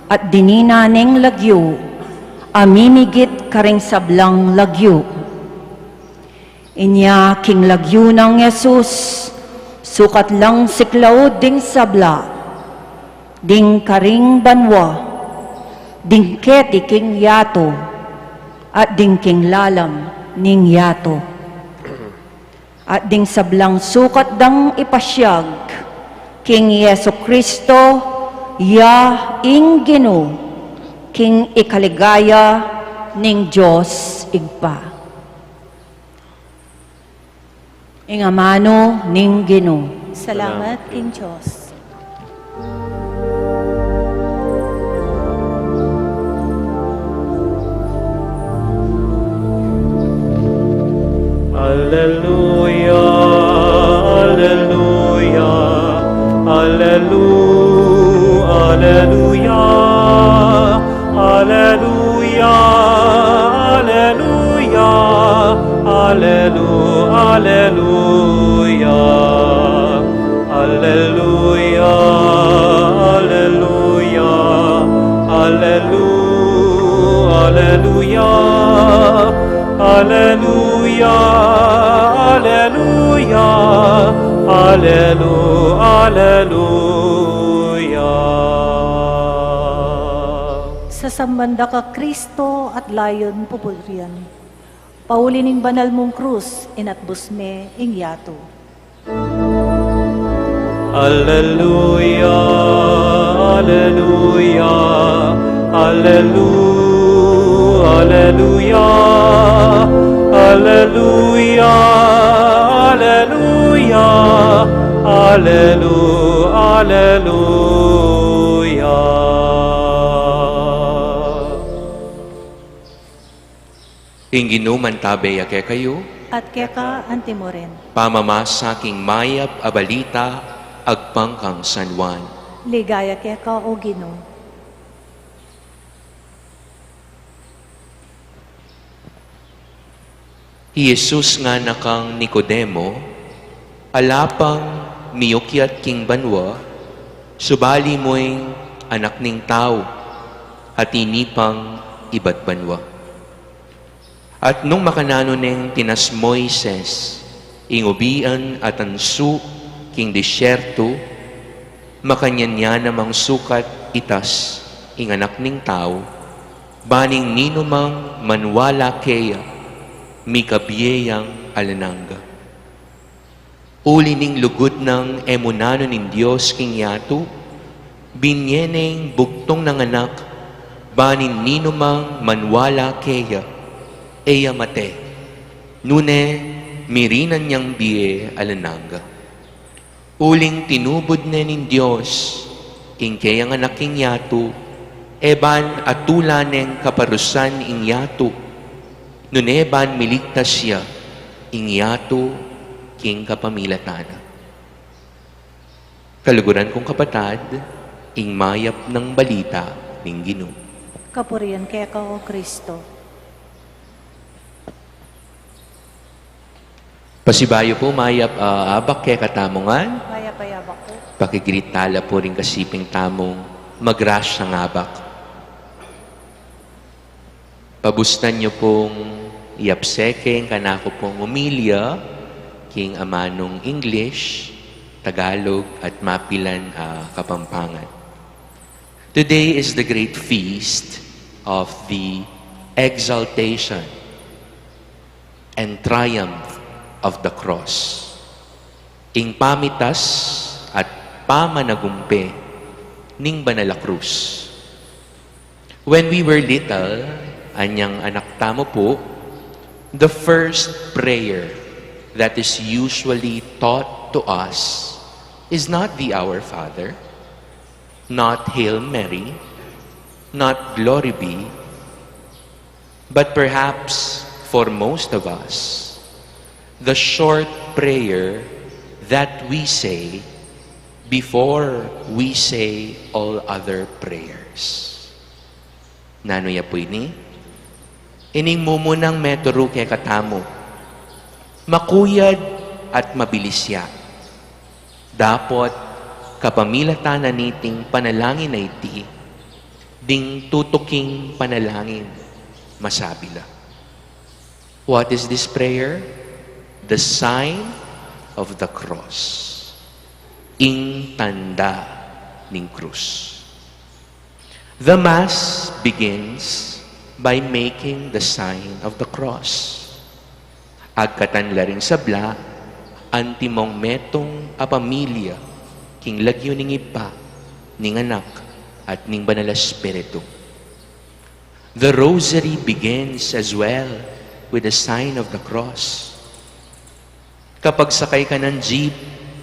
at dinina neng lagyu a mimigit karing sablang lagyu. Inya king lagyu nang Jesus, sukat lang siklaud ding sabla, ding karing banua, ding keti king yatu, at ding king lalam ning yatu. At ding sablang sukat dang ipasiag king Jesu Kristo, ya ing Ginu, king ikaligaya ning Dios Ibpa. Ing amanu ning Ginu. Salamat king Dios. Alleluia, alleluia, allelu-, alleluia, alleluia, alleluia, allelu-, alleluia. Alleluia, alleluia, allelu-, alleluia, alleluia, alleluia, allelu-, alleluia. Sasamban da ka Kristo at layun pupurian. Pauli ning banal mung krus, inatbus me ing yatu. Alleluia, alleluia, allelu-, alleluia, alleluia, alleluia, allelu-, alleluia. Ing Ginu mantabe ya kekayu. At keka antimurin. Pamamasa king mayap a balita agpang kang San Juan. Ligaya keka, O Ginu. I Jesus ngana kang Nicodemo, ala pang miukyat king banua, subali mu ing Anak ning Tau, at ini pang ibat banua. At nung makananu neng tinas Moises ing ubian a tansu king disyertu, makanyan ya namang sukat itas ing Anak ning Tau, ba ning ninumang maniwala keya, mikabie yang alang angga. Uli ning lugud nang e mu nanu ning Dios king yatu, binye neng bugtung nang anak, ba ning ninumang maniwala keya, e ya mate, nune mirinan yang bie alang angga. Uling tinubud ne ning Dios ing keyang Anak king yatu, e ban atulan neng kaparusan ing yatu, nune ban miligtas ya ing yatu king kapamilatan na. Kaluguran kung kapatad, ing mayap nang balita ning Ginu. Kapurian keka, O Kristo. Pasibayu pu, mayap a abak kekatamu ngan. Mayap a abak pu. Pakigreet tala pu ring kasiping tamung magrasyang abak. Pabustan yu pung iabse ke ing kanaku pung omilya king amanung English, Tagalog, at mapilan a Kapampangan. Today is the great feast of the exaltation and triumph of the cross. Ing pamitas at pamanagumpe ning banal a krus. When we were little, anyang anak tamu pu, the first prayer that is usually taught to us is not the Our Father, not Hail Mary, not Glory be, but perhaps for most of us, the short prayer that we say before we say all other prayers. Nanu ya pu ini? Ining mumunang meturu kekatamu. Makuyad at mabilis ya. Dapot kapamilatan na niting panalangin a iti, ding tutuking panalangin, masabi la. What is this prayer? The sign of the cross. Ing tanda ning krus. The Mass begins by making the sign of the cross. Agkatan la ring sabla antimong metung a pamilya king lagyu ning Ibpa, ning Anak, at ning Banal a Espiritu. The Rosary begins as well with the sign of the cross. Kapag sakay ka ng jeep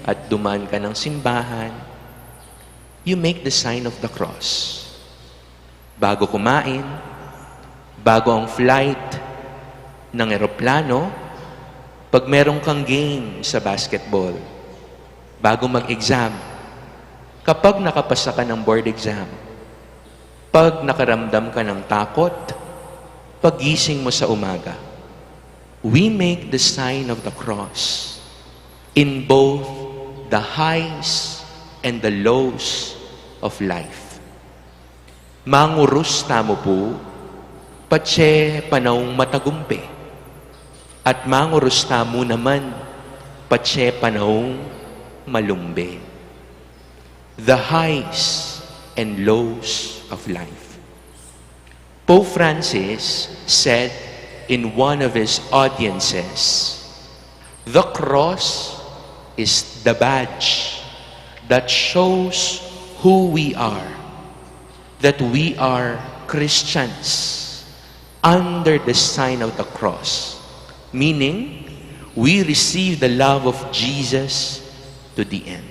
at dumaan ka ng simbahan, you make the sign of the cross. Bago kumain, bago ang flight ng eroplano, pag meron kang game sa basketball, bago mag-exam, kapag nakapasa ka ng board exam, pag nakaramdam ka ng takot, pagising mo sa umaga. We make the sign of the cross in both the highs and the lows of life. Mangurus tamu pu, patse panaung matagumpe, at mangurus tamu naman, patse panaung malumbe. The highs and lows of life. Pope Francis said in one of his audiences, "The cross is the badge that shows who we are, that we are Christians under the sign of the cross," meaning we receive the love of Jesus to the end.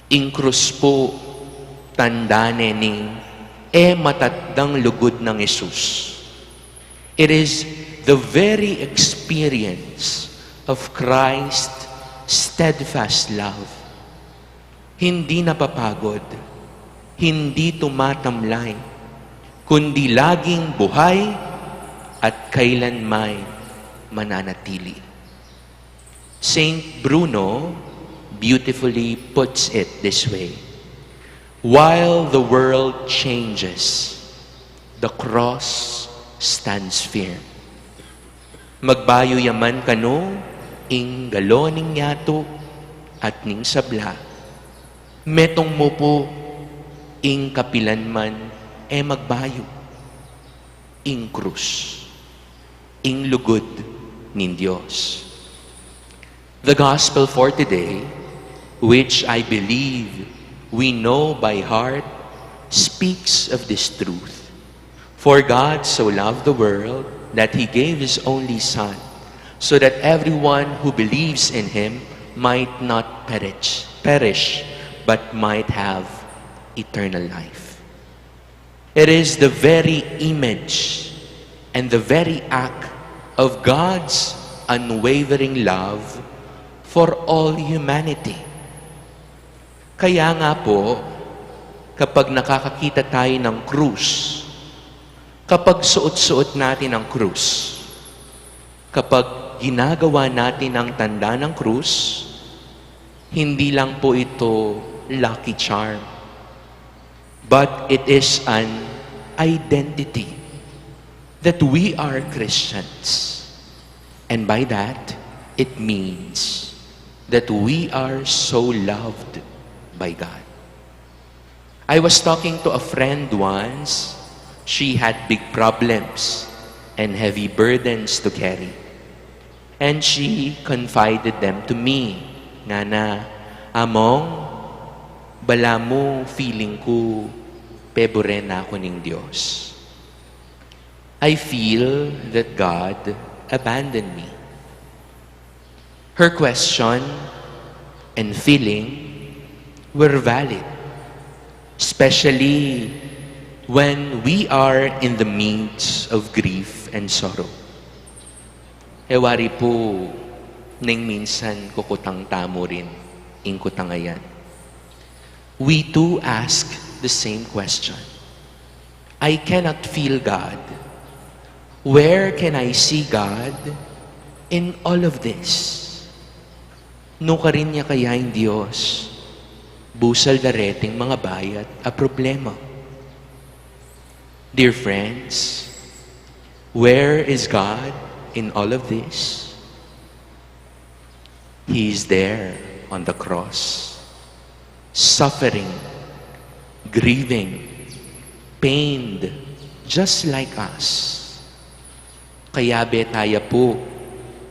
Ing krus pu, tanda ne ning e matatdang lugud nang Jesus. It is the very experience of Christ's steadfast love. Hindi napapagod, hindi tumatamlay, kundi laging buhay at kailanman mananatili. Saint Bruno beautifully puts it this way, "While the world changes, the cross stands firm." Magbayu ya man kanu ing galo ning yatu at ning sabla, metung mu pu ing kapilanman e magbayu, ing krus, ing lugud ning Dios. The gospel for today, which I believe we know by heart, speaks of this truth. "For God so loved the world that he gave his only Son, so that everyone who believes in him might not perish, perish, but might have eternal life. It is the very image and the very act of God's unwavering love for all humanity. Kaya nga po, kapag nakakakita tayo ng krus, kapag suot-suot natin ang krus, kapag ginagawa natin ang tanda ng krus, hindi lang po ito lucky charm, but it is an identity that we are Christians. And by that, it means that we are so loved by God. I was talking to a friend once. She had big problems and heavy burdens to carry. And she confided them to me. Ngana, "Among, balamu feeling ku pebure na ku ning Dios. I feel that God abandoned me." Her question and feeling were valid, especially when we are in the midst of grief and sorrow. E wari pu, neng minsan kukutang tamu rin ing kutang a yan. We too ask the same question. "I cannot feel God. Where can I see God in all of this?" Nukarin ya kaya ing Dios busal dareting mangabayat a problema? Dear friends, where is God in all of this? He is there on the cross, suffering, grieving, pained, just like us. Kayabe taya pu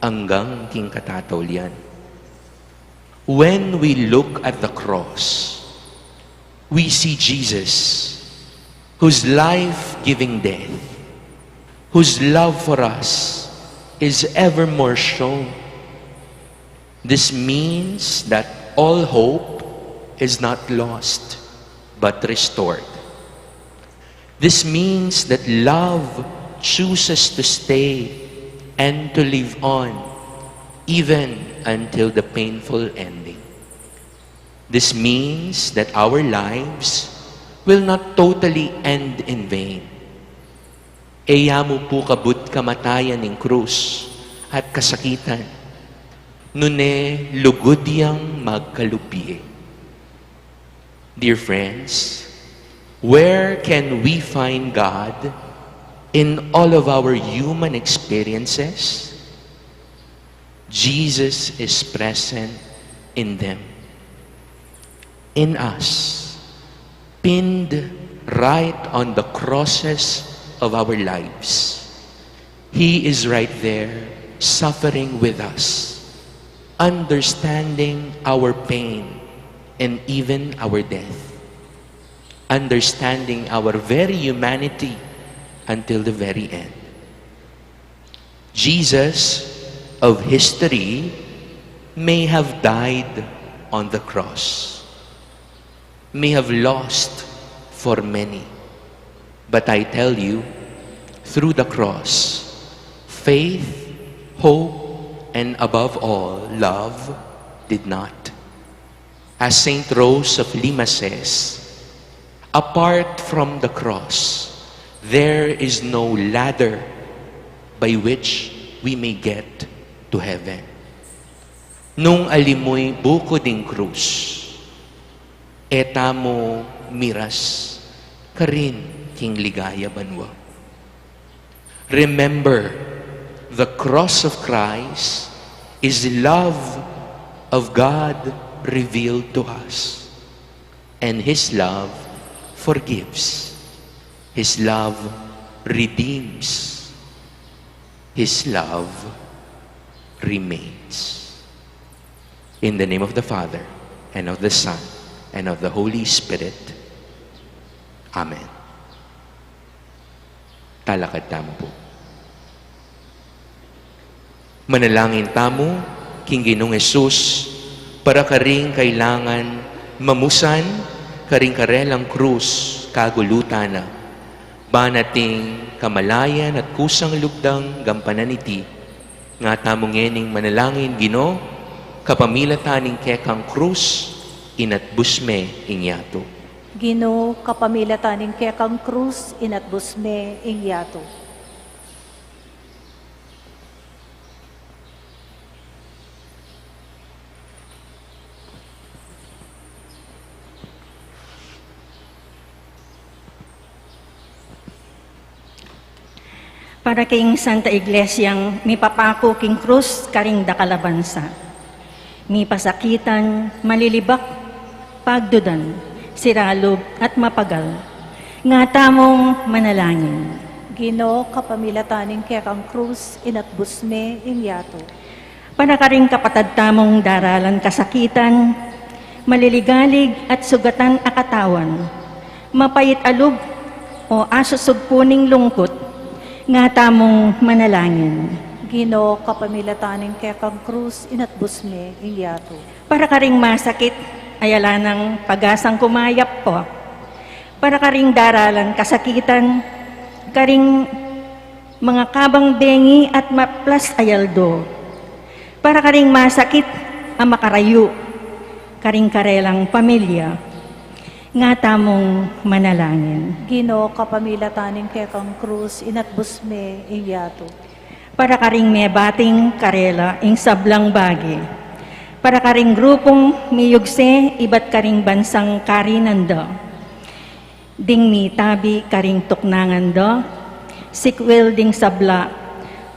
anggang king katataulian. When we look at the cross, we see Jesus, whose life-giving death, whose love for us is ever more shown. This means that all hope is not lost, but restored. This means that love chooses to stay and to live on, even until the painful ending. This means that our lives will not totally end in vain. E ya mu pu kabud kamatayan ing krus at kasakitan, nune lugud yang magkalub bie. Dear friends, where can we find God in all of our human experiences? Jesus is present in them, in us, pinned right on the crosses of our lives. He is right there, suffering with us, understanding our pain and even our death, understanding our very humanity until the very end. Jesus of history may have died on the cross, may have lost for many. But I tell you, through the cross, faith, hope, and above all, love did not. As Saint Rose of Lima says, "Apart from the cross, there is no ladder by which we may get to heaven." Nung ali mu ing bukud ning krus, e tamu miras karin king ligaya banua. Remember, the cross of Christ is love of God revealed to us. And His love forgives. His love redeems. His love remains. In the name of the Father, and of the Son, and of the Holy Spirit. Amen. Talakad tamu pu. Manalangin tamu king Ginung Jesus, Para karing kailangan mamusan karing karelang krus kagulutan na, banating kamalayan at kusang lugdang gampanan iti, nga tamu ngening manalangin, Ginu, kapamilatan ning kekang krus, inatbus me ing yatu. Ginu, kapamilatan ning kekang krus, inatbus me ing yatu. Para king Santa Iglesiang mipapaku king krus karing dakal a bansa, mipasakitan, malilibak, pagdudan, siralub, at mapagal, nga tamung manalangin. Ginu, kapamilatan ning kekang krus, inatbus me ing yatu. Para karing kapatad tamung daralan kasakitan, maliligalig at sugatan a katawan, mapait a lub o asusugpu ning lungkut, nga tamung manalangin. Ginu, kapamilatan ning kekang krus, inatbus me ing yatu. Para karing masakit, ayala nang pagasang kumayap po. Para karing daralan kasakitan, karing mga kabang bengi at maplas a yaldo. Para karing masakit a makarayu, karing karelang pamilya, nga tamung manalangin. Ginu, kapamilatan ning kekang krus, inatbus me ing yatu. Para karing mebating karela ing sablang bage. Para karing grupung miyugse ibat karing bansang karinan da, ding mitabi karing tuknangan da, sikwil ding sabla,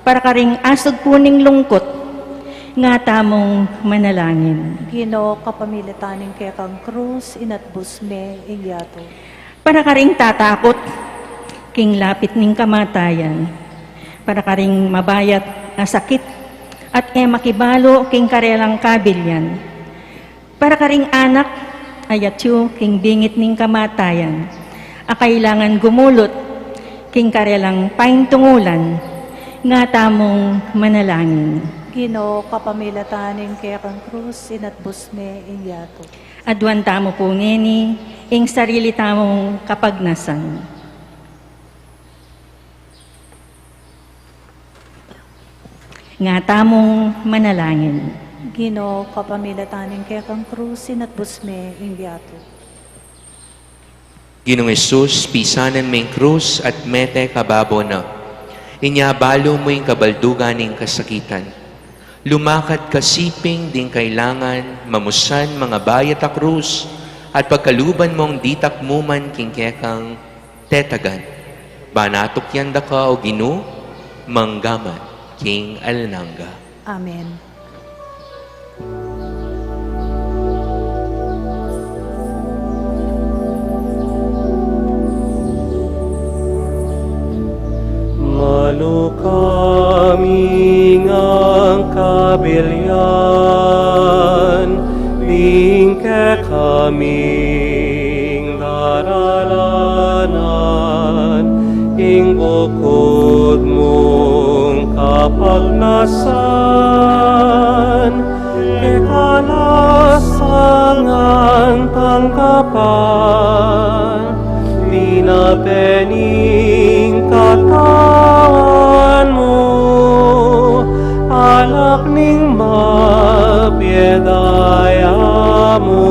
para karing asugpu ning lungkut, nga tamung manalangin. Ginu, kapamilatan ning kekang krus, inatbus me ing yatu. Para karing tatakut king lapit ning kamatayan, para karing mabayat a sakit at e makibalu king karelang kabilian, para karing anak a yatyu king bingit ning kamatayan, a kailangan gumulut king karelang paintungulan, nga tamung manalangin. Ginu, kapamilatan ning kekang krus, inatbus me ing yatu. Aduan tamu pu ngeni ing sarili tamung kapagnasan. Nga tamung manalangin. Ginu, kapamilatan ning kekang krus, inatbus me ing yatu. Ginung Jesus, pisanan me ing krus at mete kababo na. Inya balu mu ing kabaldugan ning kasakitan. Lumakad ka siping ding kailangan mamusan mangabayat a krus at pagkaluban mung ditak mu man king kekang tetagan. Banatuk yan da ka, o Ginu, mangga man king alang angga. Amen. Malukam ing kabilian, ing kekaming daralanan, ing bukud mung kapagnasan, keka la sangan tanggapan, binabe ning katawan mu, alak ning mapiadaya mu,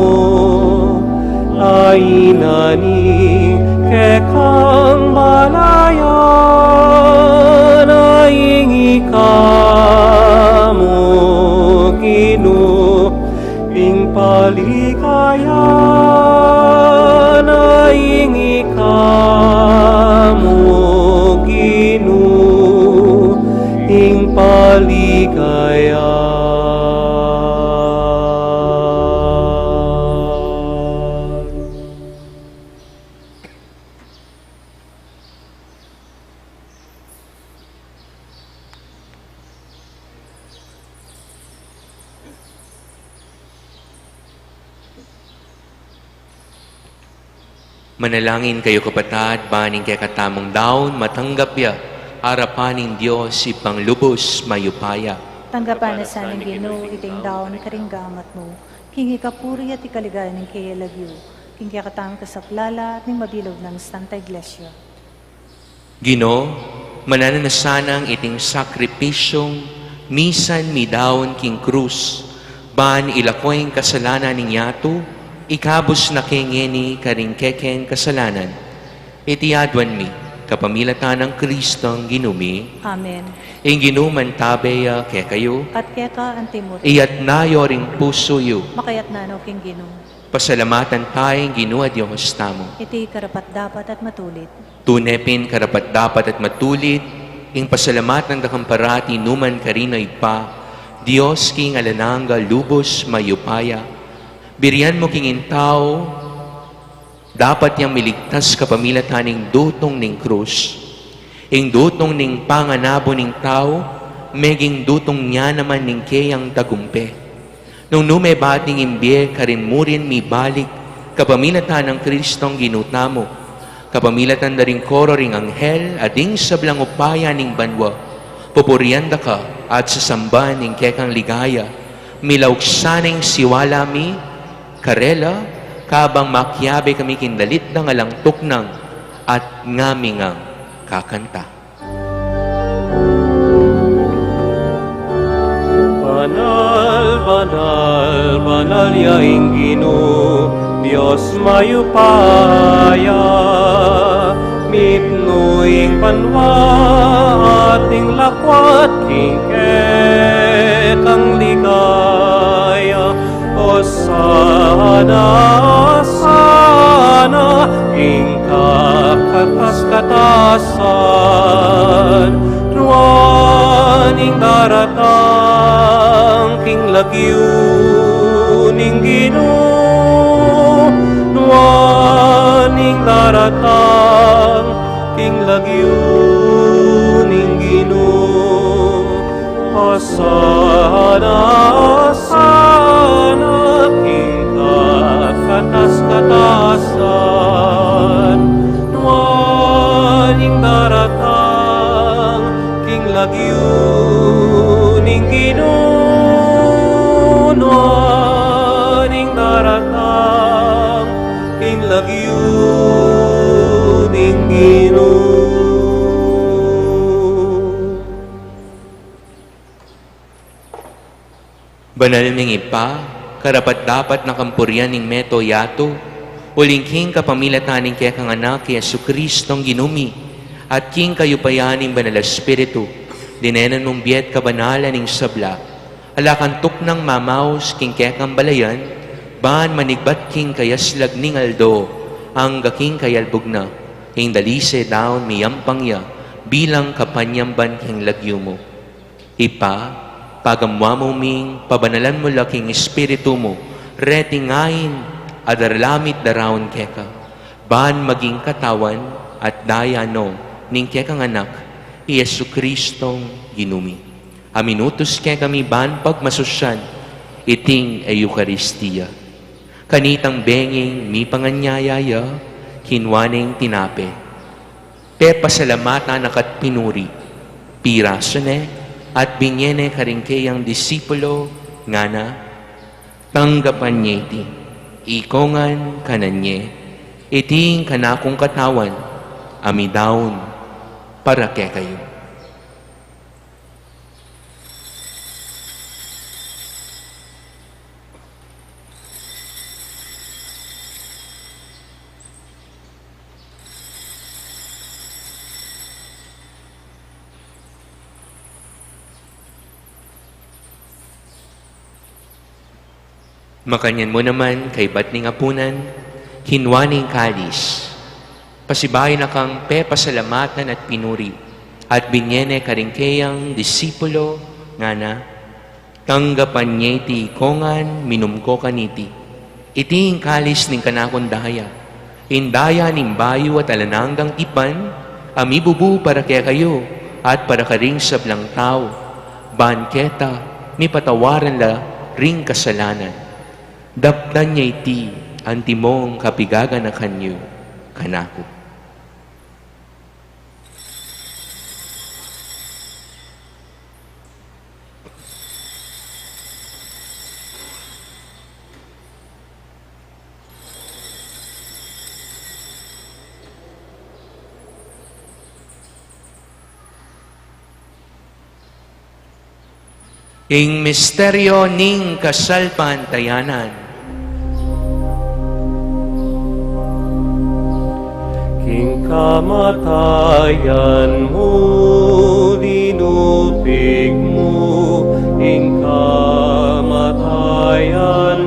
a inani kekang balayan, a ing ika mu, Ginu, ing paligaya na, ing ika mu, Ginu, ing paligaya. Manalangin kayu, kapatad, ban ing kekatamung daun matanggap ya arapan ning Dios Ibpang lubus mayupaya. Tanggapan na sa ning Ginu iting daun karing gamat mu. Ing ikapuri at ikaligaya ning kayang lagyu, king kekatamung kasaplalan at ning mabilug nang Santa Iglesia. Ginu, mananu na sanang iting sakripisyung misan midaun king krus, ban ilako ing kasalanan ning yatu, ikabus na ke ngeni karing kekeng kasalanan. Iti aduan mi, kapamilatan nang Kristong Ginu mi. Amen. Ing Ginu mantabe ya kekayu. At keka antimurin. Iyatas yu ring pusu yu. Makayatna no king Ginu. Pasalamatan taya ing Ginu a Dios tamu. Iti karapat-dapat at matulid. Tune pin karapat-dapat at matulid, ing pasalamatan da kang parati nukarin man, Ibpa, Dios king alang angga, lubus mayupaya. Burian mu king ing tau, dapat yang miligtas kapamilatan ning dutung ning krus. Ing dutung ning panganabu ning tau, meging dutung ya naman ning keyang tagumpe. Nung numebat ing bie karin murin mibalik, kapamilatan nang Kristong Ginu tamu, kapamilatan da ring koro ring anghel, at ding sablang upaya ning banua, pupurian da ka, at sasamban ing kekang ligaya, milauk sana ing siwala mi karela, kabang makiabe kami king dalit dang alang tuknang, at ngami ngang kakanta. Banal, banal, banal ya ing Ginu, Dios mayupaya, mipnu ing banua at ing lakuat king kekang ligaya. Osana, osana, king kakatas-katasan, nuan ing daratang king lagyu ning Ginu, nuan ing daratang king lagyu ning Ginu. Osana, osana, king kakatas-katasan, nuan ing daratang king lagyu ning Ginu, nuan ing daratang king lagyu ning Ginu. Banal ming Ibpa, karapat-dapat na kang purian ing mabilug a yatu, uling king kapamilatan ning kekang Anak, i Jesucristong Ginu mi, at king kayupayan ning Banal a Espiritu, dinenan mung bie at kabanalan ing sabla, ala kang tuknang mamaus king kekang balayan, ban manigbat king kayaslag ning aldo, angga king kayalbug na, ing dalise daun miyampang ya, bilang kapanyamban king lagyu mu. Ibpa, pagamuan mu ming pabanalan mu la king Espiritu mu, reting ain a daralamit daraun keka, ban maging katawan at daya no ning kekang Anak, i Jesucristong Ginu mi. A minutus kekami ban pagmasusyan iting Eukaristia. Kanitang benging mipanganyaya ya, kinua neng tinape, pepasalamatan na ka't pinuri, pirasu ne, at binie ne karing keyang disipulo, ngana, tanggapan ye iti, ikongan kanan ye, iti ing kanakung katawan, a midaun para kekayu. Makanyan mu naman, kaybat ning apunan, kinua ne ing kalis, pasibayu na kang pepasalamatan at pinuri, at binie ne karing keyang disipulo, ngana, tanggapan ye iti, ikongan, minum ko kaniti. Iti ing kalis ning kanakung daya, ing daya ning bayu at alang anggang tipan, a mibubu para kekayu at para karing sablang tau, ban keta mipatawaran la ring kasalanan. Daptan ye iti, antimong kapigaganakan yu kanaku. Ing misteryo ning kasalpantayanan. King kamatayan mu, linupig mu ing kamatayan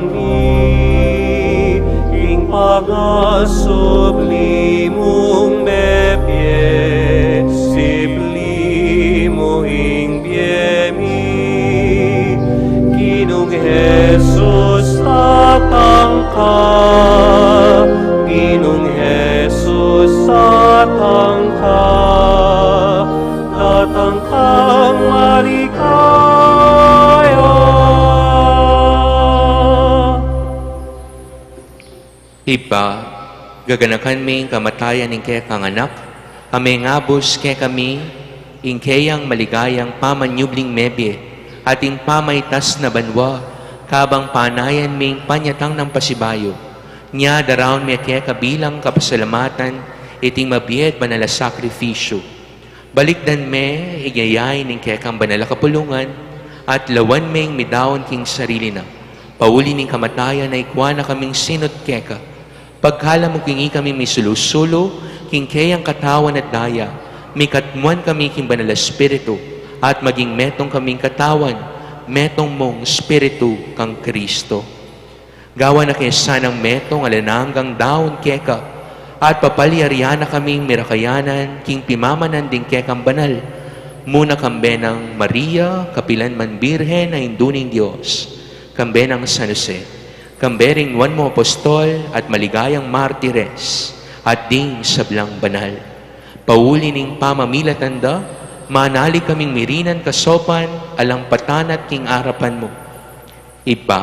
mi, ing pangasubli mung mebie, sibli mu ing bie mi. Ginung Jesus, datang ka. Ginung Jesus, datang ka. Datang kang maligaya. Ibpa, gaganakan mi ing kamatayan ning kekang Anak, a mengabus kekami ing keyang maligayang pamanyubling mebie, at ing pamaitas na banua, kabang panayan mi ing panyatang nang pasibayu. Nya daraun mi keka bilang kapasalamatan iting mabie at banal a sakrifisyu. Balikdan me ing yayain ning kekang banal a kapulungan, at lawan me ing midaun king sarili na. Pauli ning kamatayan a ikua na kaming sinut keka. Pagkalub mu king ikami misulu-sulu king keyang katawan at daya, mikatmuan kami king Banal a Espiritu, at maging metung kaming katawan, metung mung Espiritu kang Kristo. Gawan na ke sanang metung alang anggang daun keka, at papalyarian na kaming mirakayanan king pimamanan ding kekang banal, muna kambe nang Maria, kapilan man Birhen a Indu ning Dios, kambe nang San Jose, kambe ring nuan mung apostol at maligayang martires, at ding sablang banal. Pauli ning pamamilatan da, manalig kaming mirinan kasaupan alang patanat king arapan mu. Ibpa,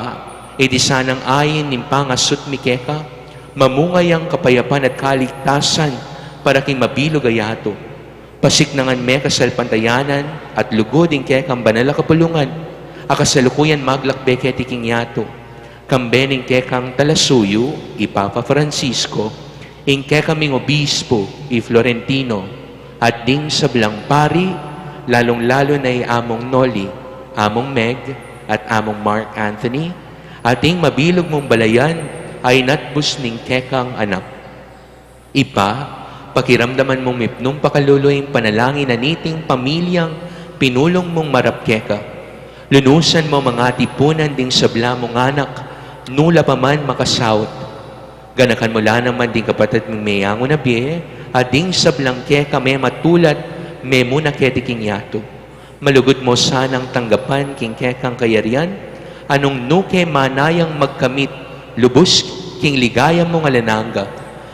iti sanang ain ning pangasut mi keka, mamunga yang kapayapan at kaligtasan para king mabilug a yatu. Pasiknangan me kasalpantayanan at lugud ing kekang banal a kapulungan, a kasalukuyan maglakbe keti king yatu. Kambe ning kekang talasuyu, i Papa Francisco, ing kekaming obispu, i Florentino, at ding sablang pari, lalung-lalu na i Among Noli, Among Meg, at Among Mark Anthony, at ing mabilug mung balayan a inatbus ning kekang Anak. Ibpa, pakiramdaman mung mipnung pakalulu ing panalangin na niting pamilyang pinulung mung marap keka. Lunusan mu mang atipunan ding sabla mung anak, nu la pa man makasaut. Ganakan mu la naman ding kapatad ming meyangu na bie, at ding sablang keka mematulat, memuna keti king yatu. Malugud mu sanang tanggapan king kekang kayarian, a nung nu ke manayang magkamit lubus king ligaya mung alang angga,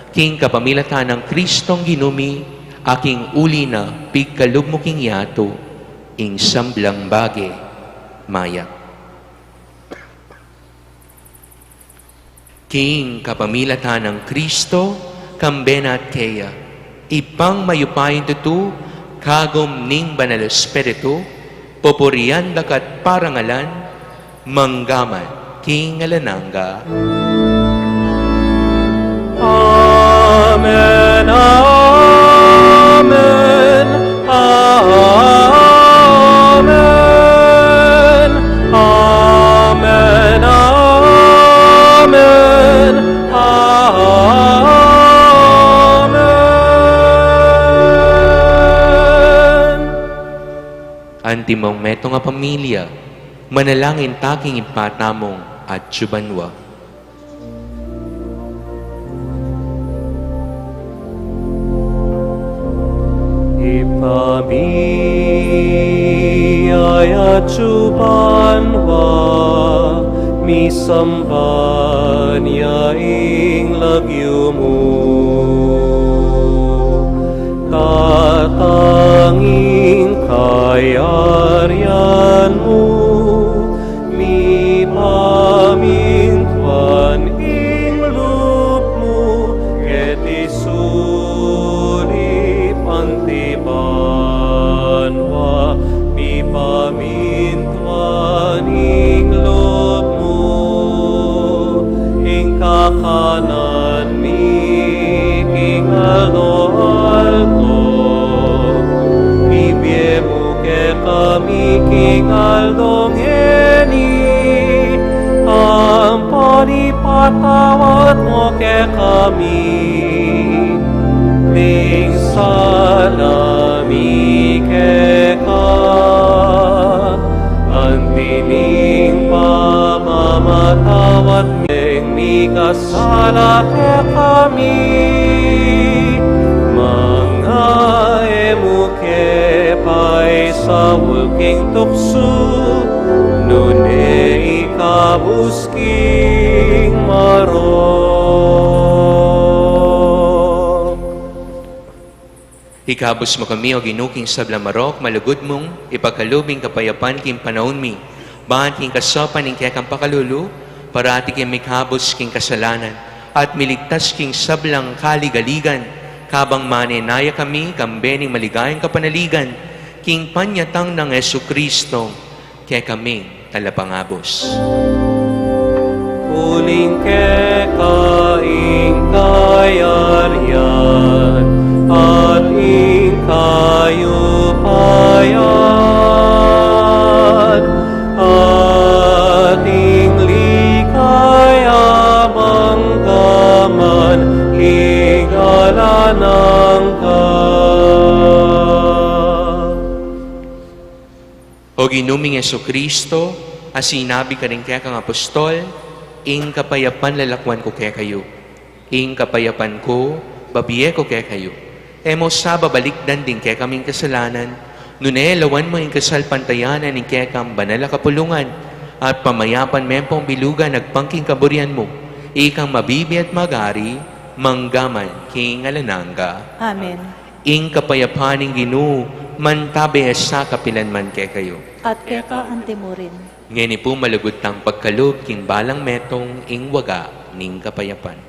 king kapamilatan nang Kristong Ginu mi, a king uli na pigkalub mu king yatu ing sablang bage mayap. King kapamilatan nang Kristo, kambe na at keya, Ibpang mayupayang tutu, kagum ning Banal Espiritu, pupurian da ka at parangalan, mangga man king alang angga. Amen, amen, amen, amen, amen, amen. Antimong metung a pamilya, manalangin ta king Ibpa tamung atsu banua. Ibpa mi a atsu banua, misamban ya ing lagyu mu. Datang ing kayarian mu, mipamintuan ing lub mu, keti sulip anti banua, mipamintuan ing lub mu, ing kakanan mi king aldo-aldo, ibie mu kekami king aldo nge Ipatawad mu kekami ding sala mi keka, anti ning pamamatawad mi ding mikasala kekami. Manga e mu ke paisaul king tuksu, nune ikabus king marok. Ikabus mu kami, O Ginu, king sablang marok, malugud mung ipakalub ing kapayapan king panaun mi, ban king kasaupan ning kekang pakalulu, parati kaming mikabus king kasalanan, at miligtas king sablang kaligaligan, kabang manenaya kami kambe ning maligayang kapanaligan, king panyatang nang Jesucristo, kekaming talapangabus. Uling keka ing kayarian, at ing kayupayan, at ing ligaya mangga man king alang angga. O Ginu ming Jesucristo, a sinabi karing kekang apostol, ing kapayapan lalakwan ku kekayu, ing kapayapan ku babie ku kekayu. E mu sa babalikdan ding kekaming kasalanan, nune lawan mu ing kasalpantayanan ning kekang banal a kapulungan, at pamayapan me pung bilugan agpang king kaburian mu, ikang mabibie at magari, mangga man king alang angga. Amen. Ing kapayapan ning Ginu mantabe sa kapilan man kekayu. At keka anti mu rin. Ngeni pu malugud tang pagkalub king balang metung ing waga ning kapayapan.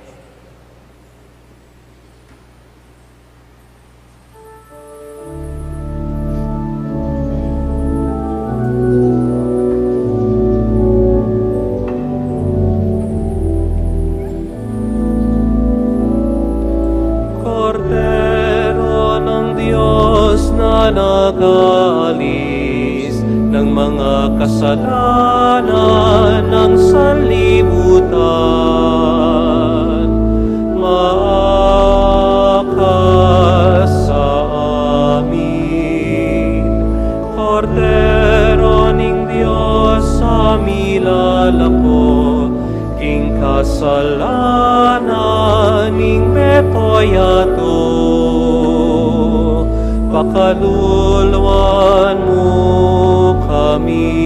Kordero ng Diyos na nag-aalis ng mga kasalanan ng sanlibutan, maakas sa amin. Kordero ning Dios a milalako king kasalanan ning metoy yatu, pakaluluan mu kami.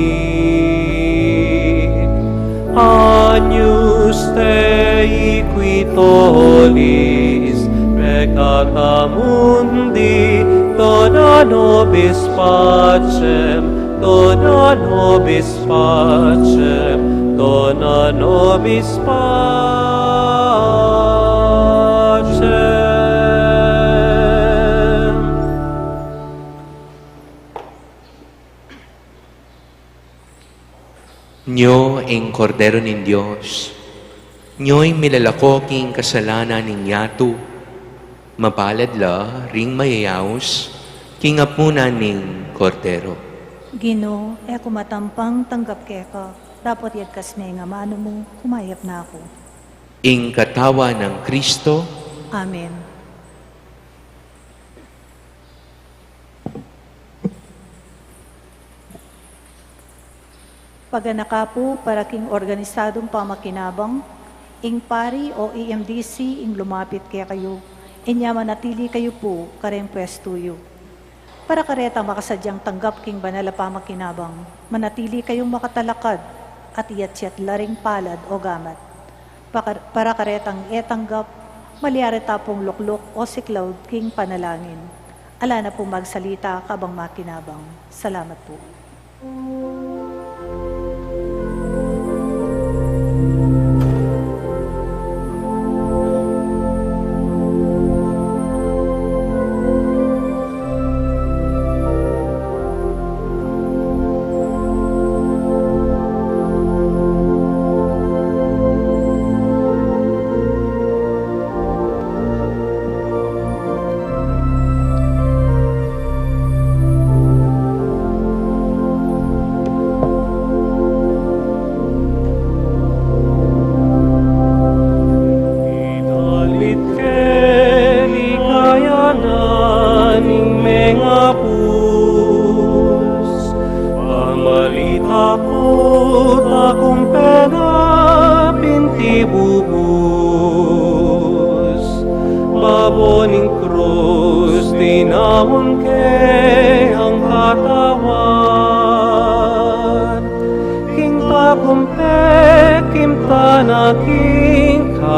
Agnus Dei, qui tollis peccata mundi, dona nobis pacem, dona nobis pacem, dona nobis pacem. Nyo ing Kordero ning Dios, nyo ing milalako king kasalanan ning yatu. Mapalad la ring mayayaus king apunan ning Kordero. Ginu, e ku matampang tanggap keka, dapot yagkas me ing amanu mu, kumayap na ku. Ing katawan nang Kristo. Amen. Paganaka pu para king organisadung pamakinabang, ing pari o E M D C ing lumapit kekayu, inya manatili kayu pu kareng pwestu yu. Para karetang makasadyang tanggap king banal a pamakinabang, manatili kayung makatalakad at iyatyat la ring palad o gamat. Paka-, para karetang e tanggap, malyari ta pung lukluk o siklaud king panalangin. Ala na pung magsalita kabang makinabang. Salamat pu.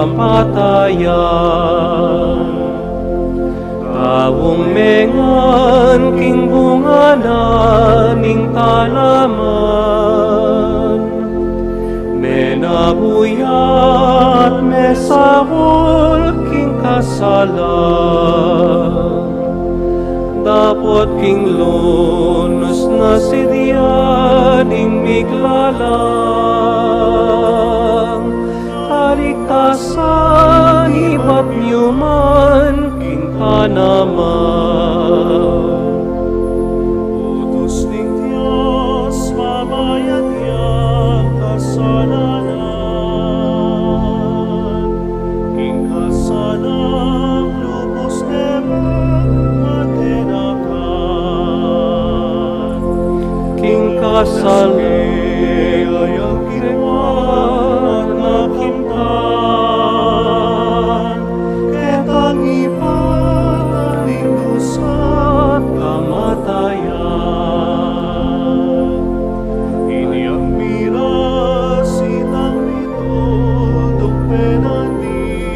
kamatayan. Taung mengan king bunga na ning tanaman, menabu ya at mesaul king kasalan. Dapot king lunus na si Dios ing miglalang, kaligtasan ibat yu man king tanaman. Utus ning Dios, mabayad yang kasalanan, king kasalang lubus ne matenakal. King kasal ne ayang kinuan na kintan, ketang ipatan ning dusa at kamatayan. Inyang miras itang mitudung penandi,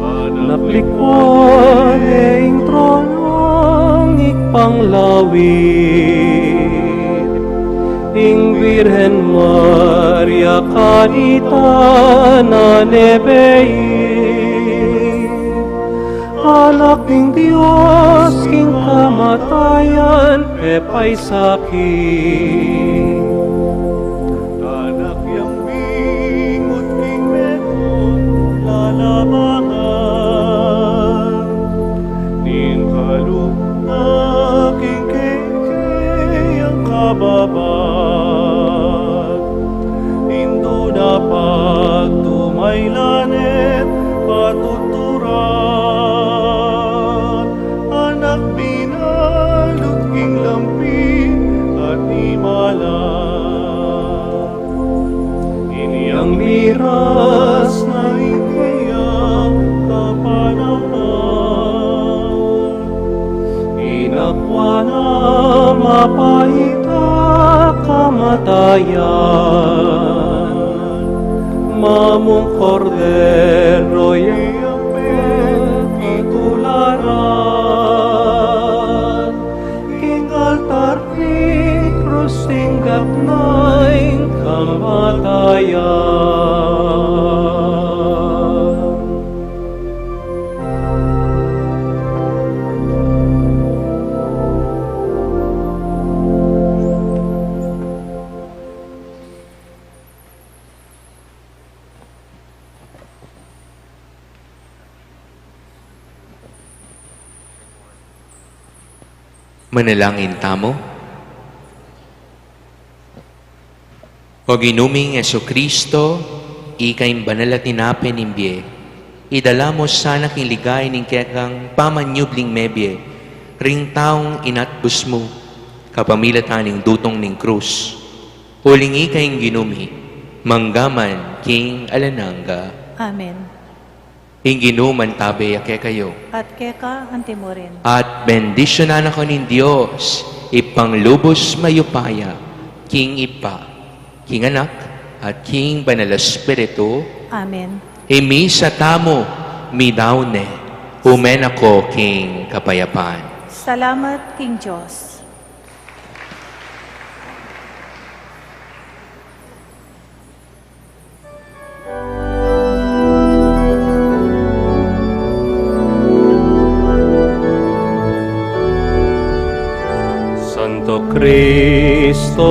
anak likwan ne ing tronong ikpanglawit, ing Birhen Maria kanita na nebeit. Anak ning Dios king kamatayan, pepaisaki. Anak yang bingut king metung lalabangan, ning kalub na king kekeyang kababan, indu na pagtumaylan at patuturan, anak binalut king lampi at imala. Inyang miras na ing keyang kapanaman, inakwa na mapait a kamatayan, mamung kordero yang pepitularan, king altar ning krus tinggap na ing kamatayan. Manalangin tamu. O Ginu ming Jesucristo, ika ing banal a tinape ning bie, idala mu sana king ligaya ning kekang pamanyubling mebie ring taung inatbus mu kapamilatan ning dutong ning krus. Uling ika ing Ginu mi, mangga man king alang angga. Amen. Ing Ginu mantabe ya kekayu. At keka antimurin. At bendisyunan na kayu ning Dios, Ibpang lubus mayupaya, king Ibpa, king Anak, at king Banal a Espiritu. Amen. Ing misa tamu midaun ne, ume na ko king kapayapan. Salamat king Dios. Santo Cristo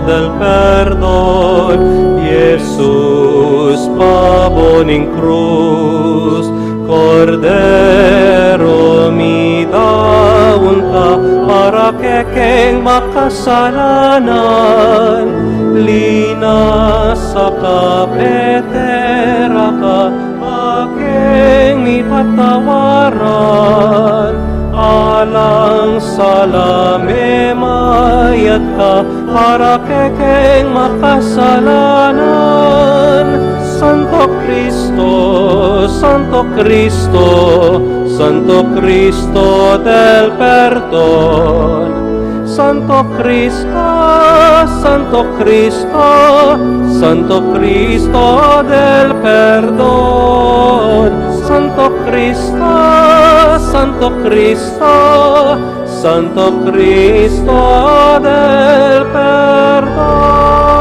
del perdon, Jesus babo ning krus, Kordero mi, daun ka para kekeng makasalanan, linasa ka, petera ka, akeng mipatawaran, alang sala memayad ka, para kekeng makasalanan. Santo Cristo, Santo Cristo, Santo Cristo del perdon, Santo Cristo, Santo Cristo, Santo Cristo del perdon. Santo Cristo, Santo Cristo, Santo Cristo del perdon.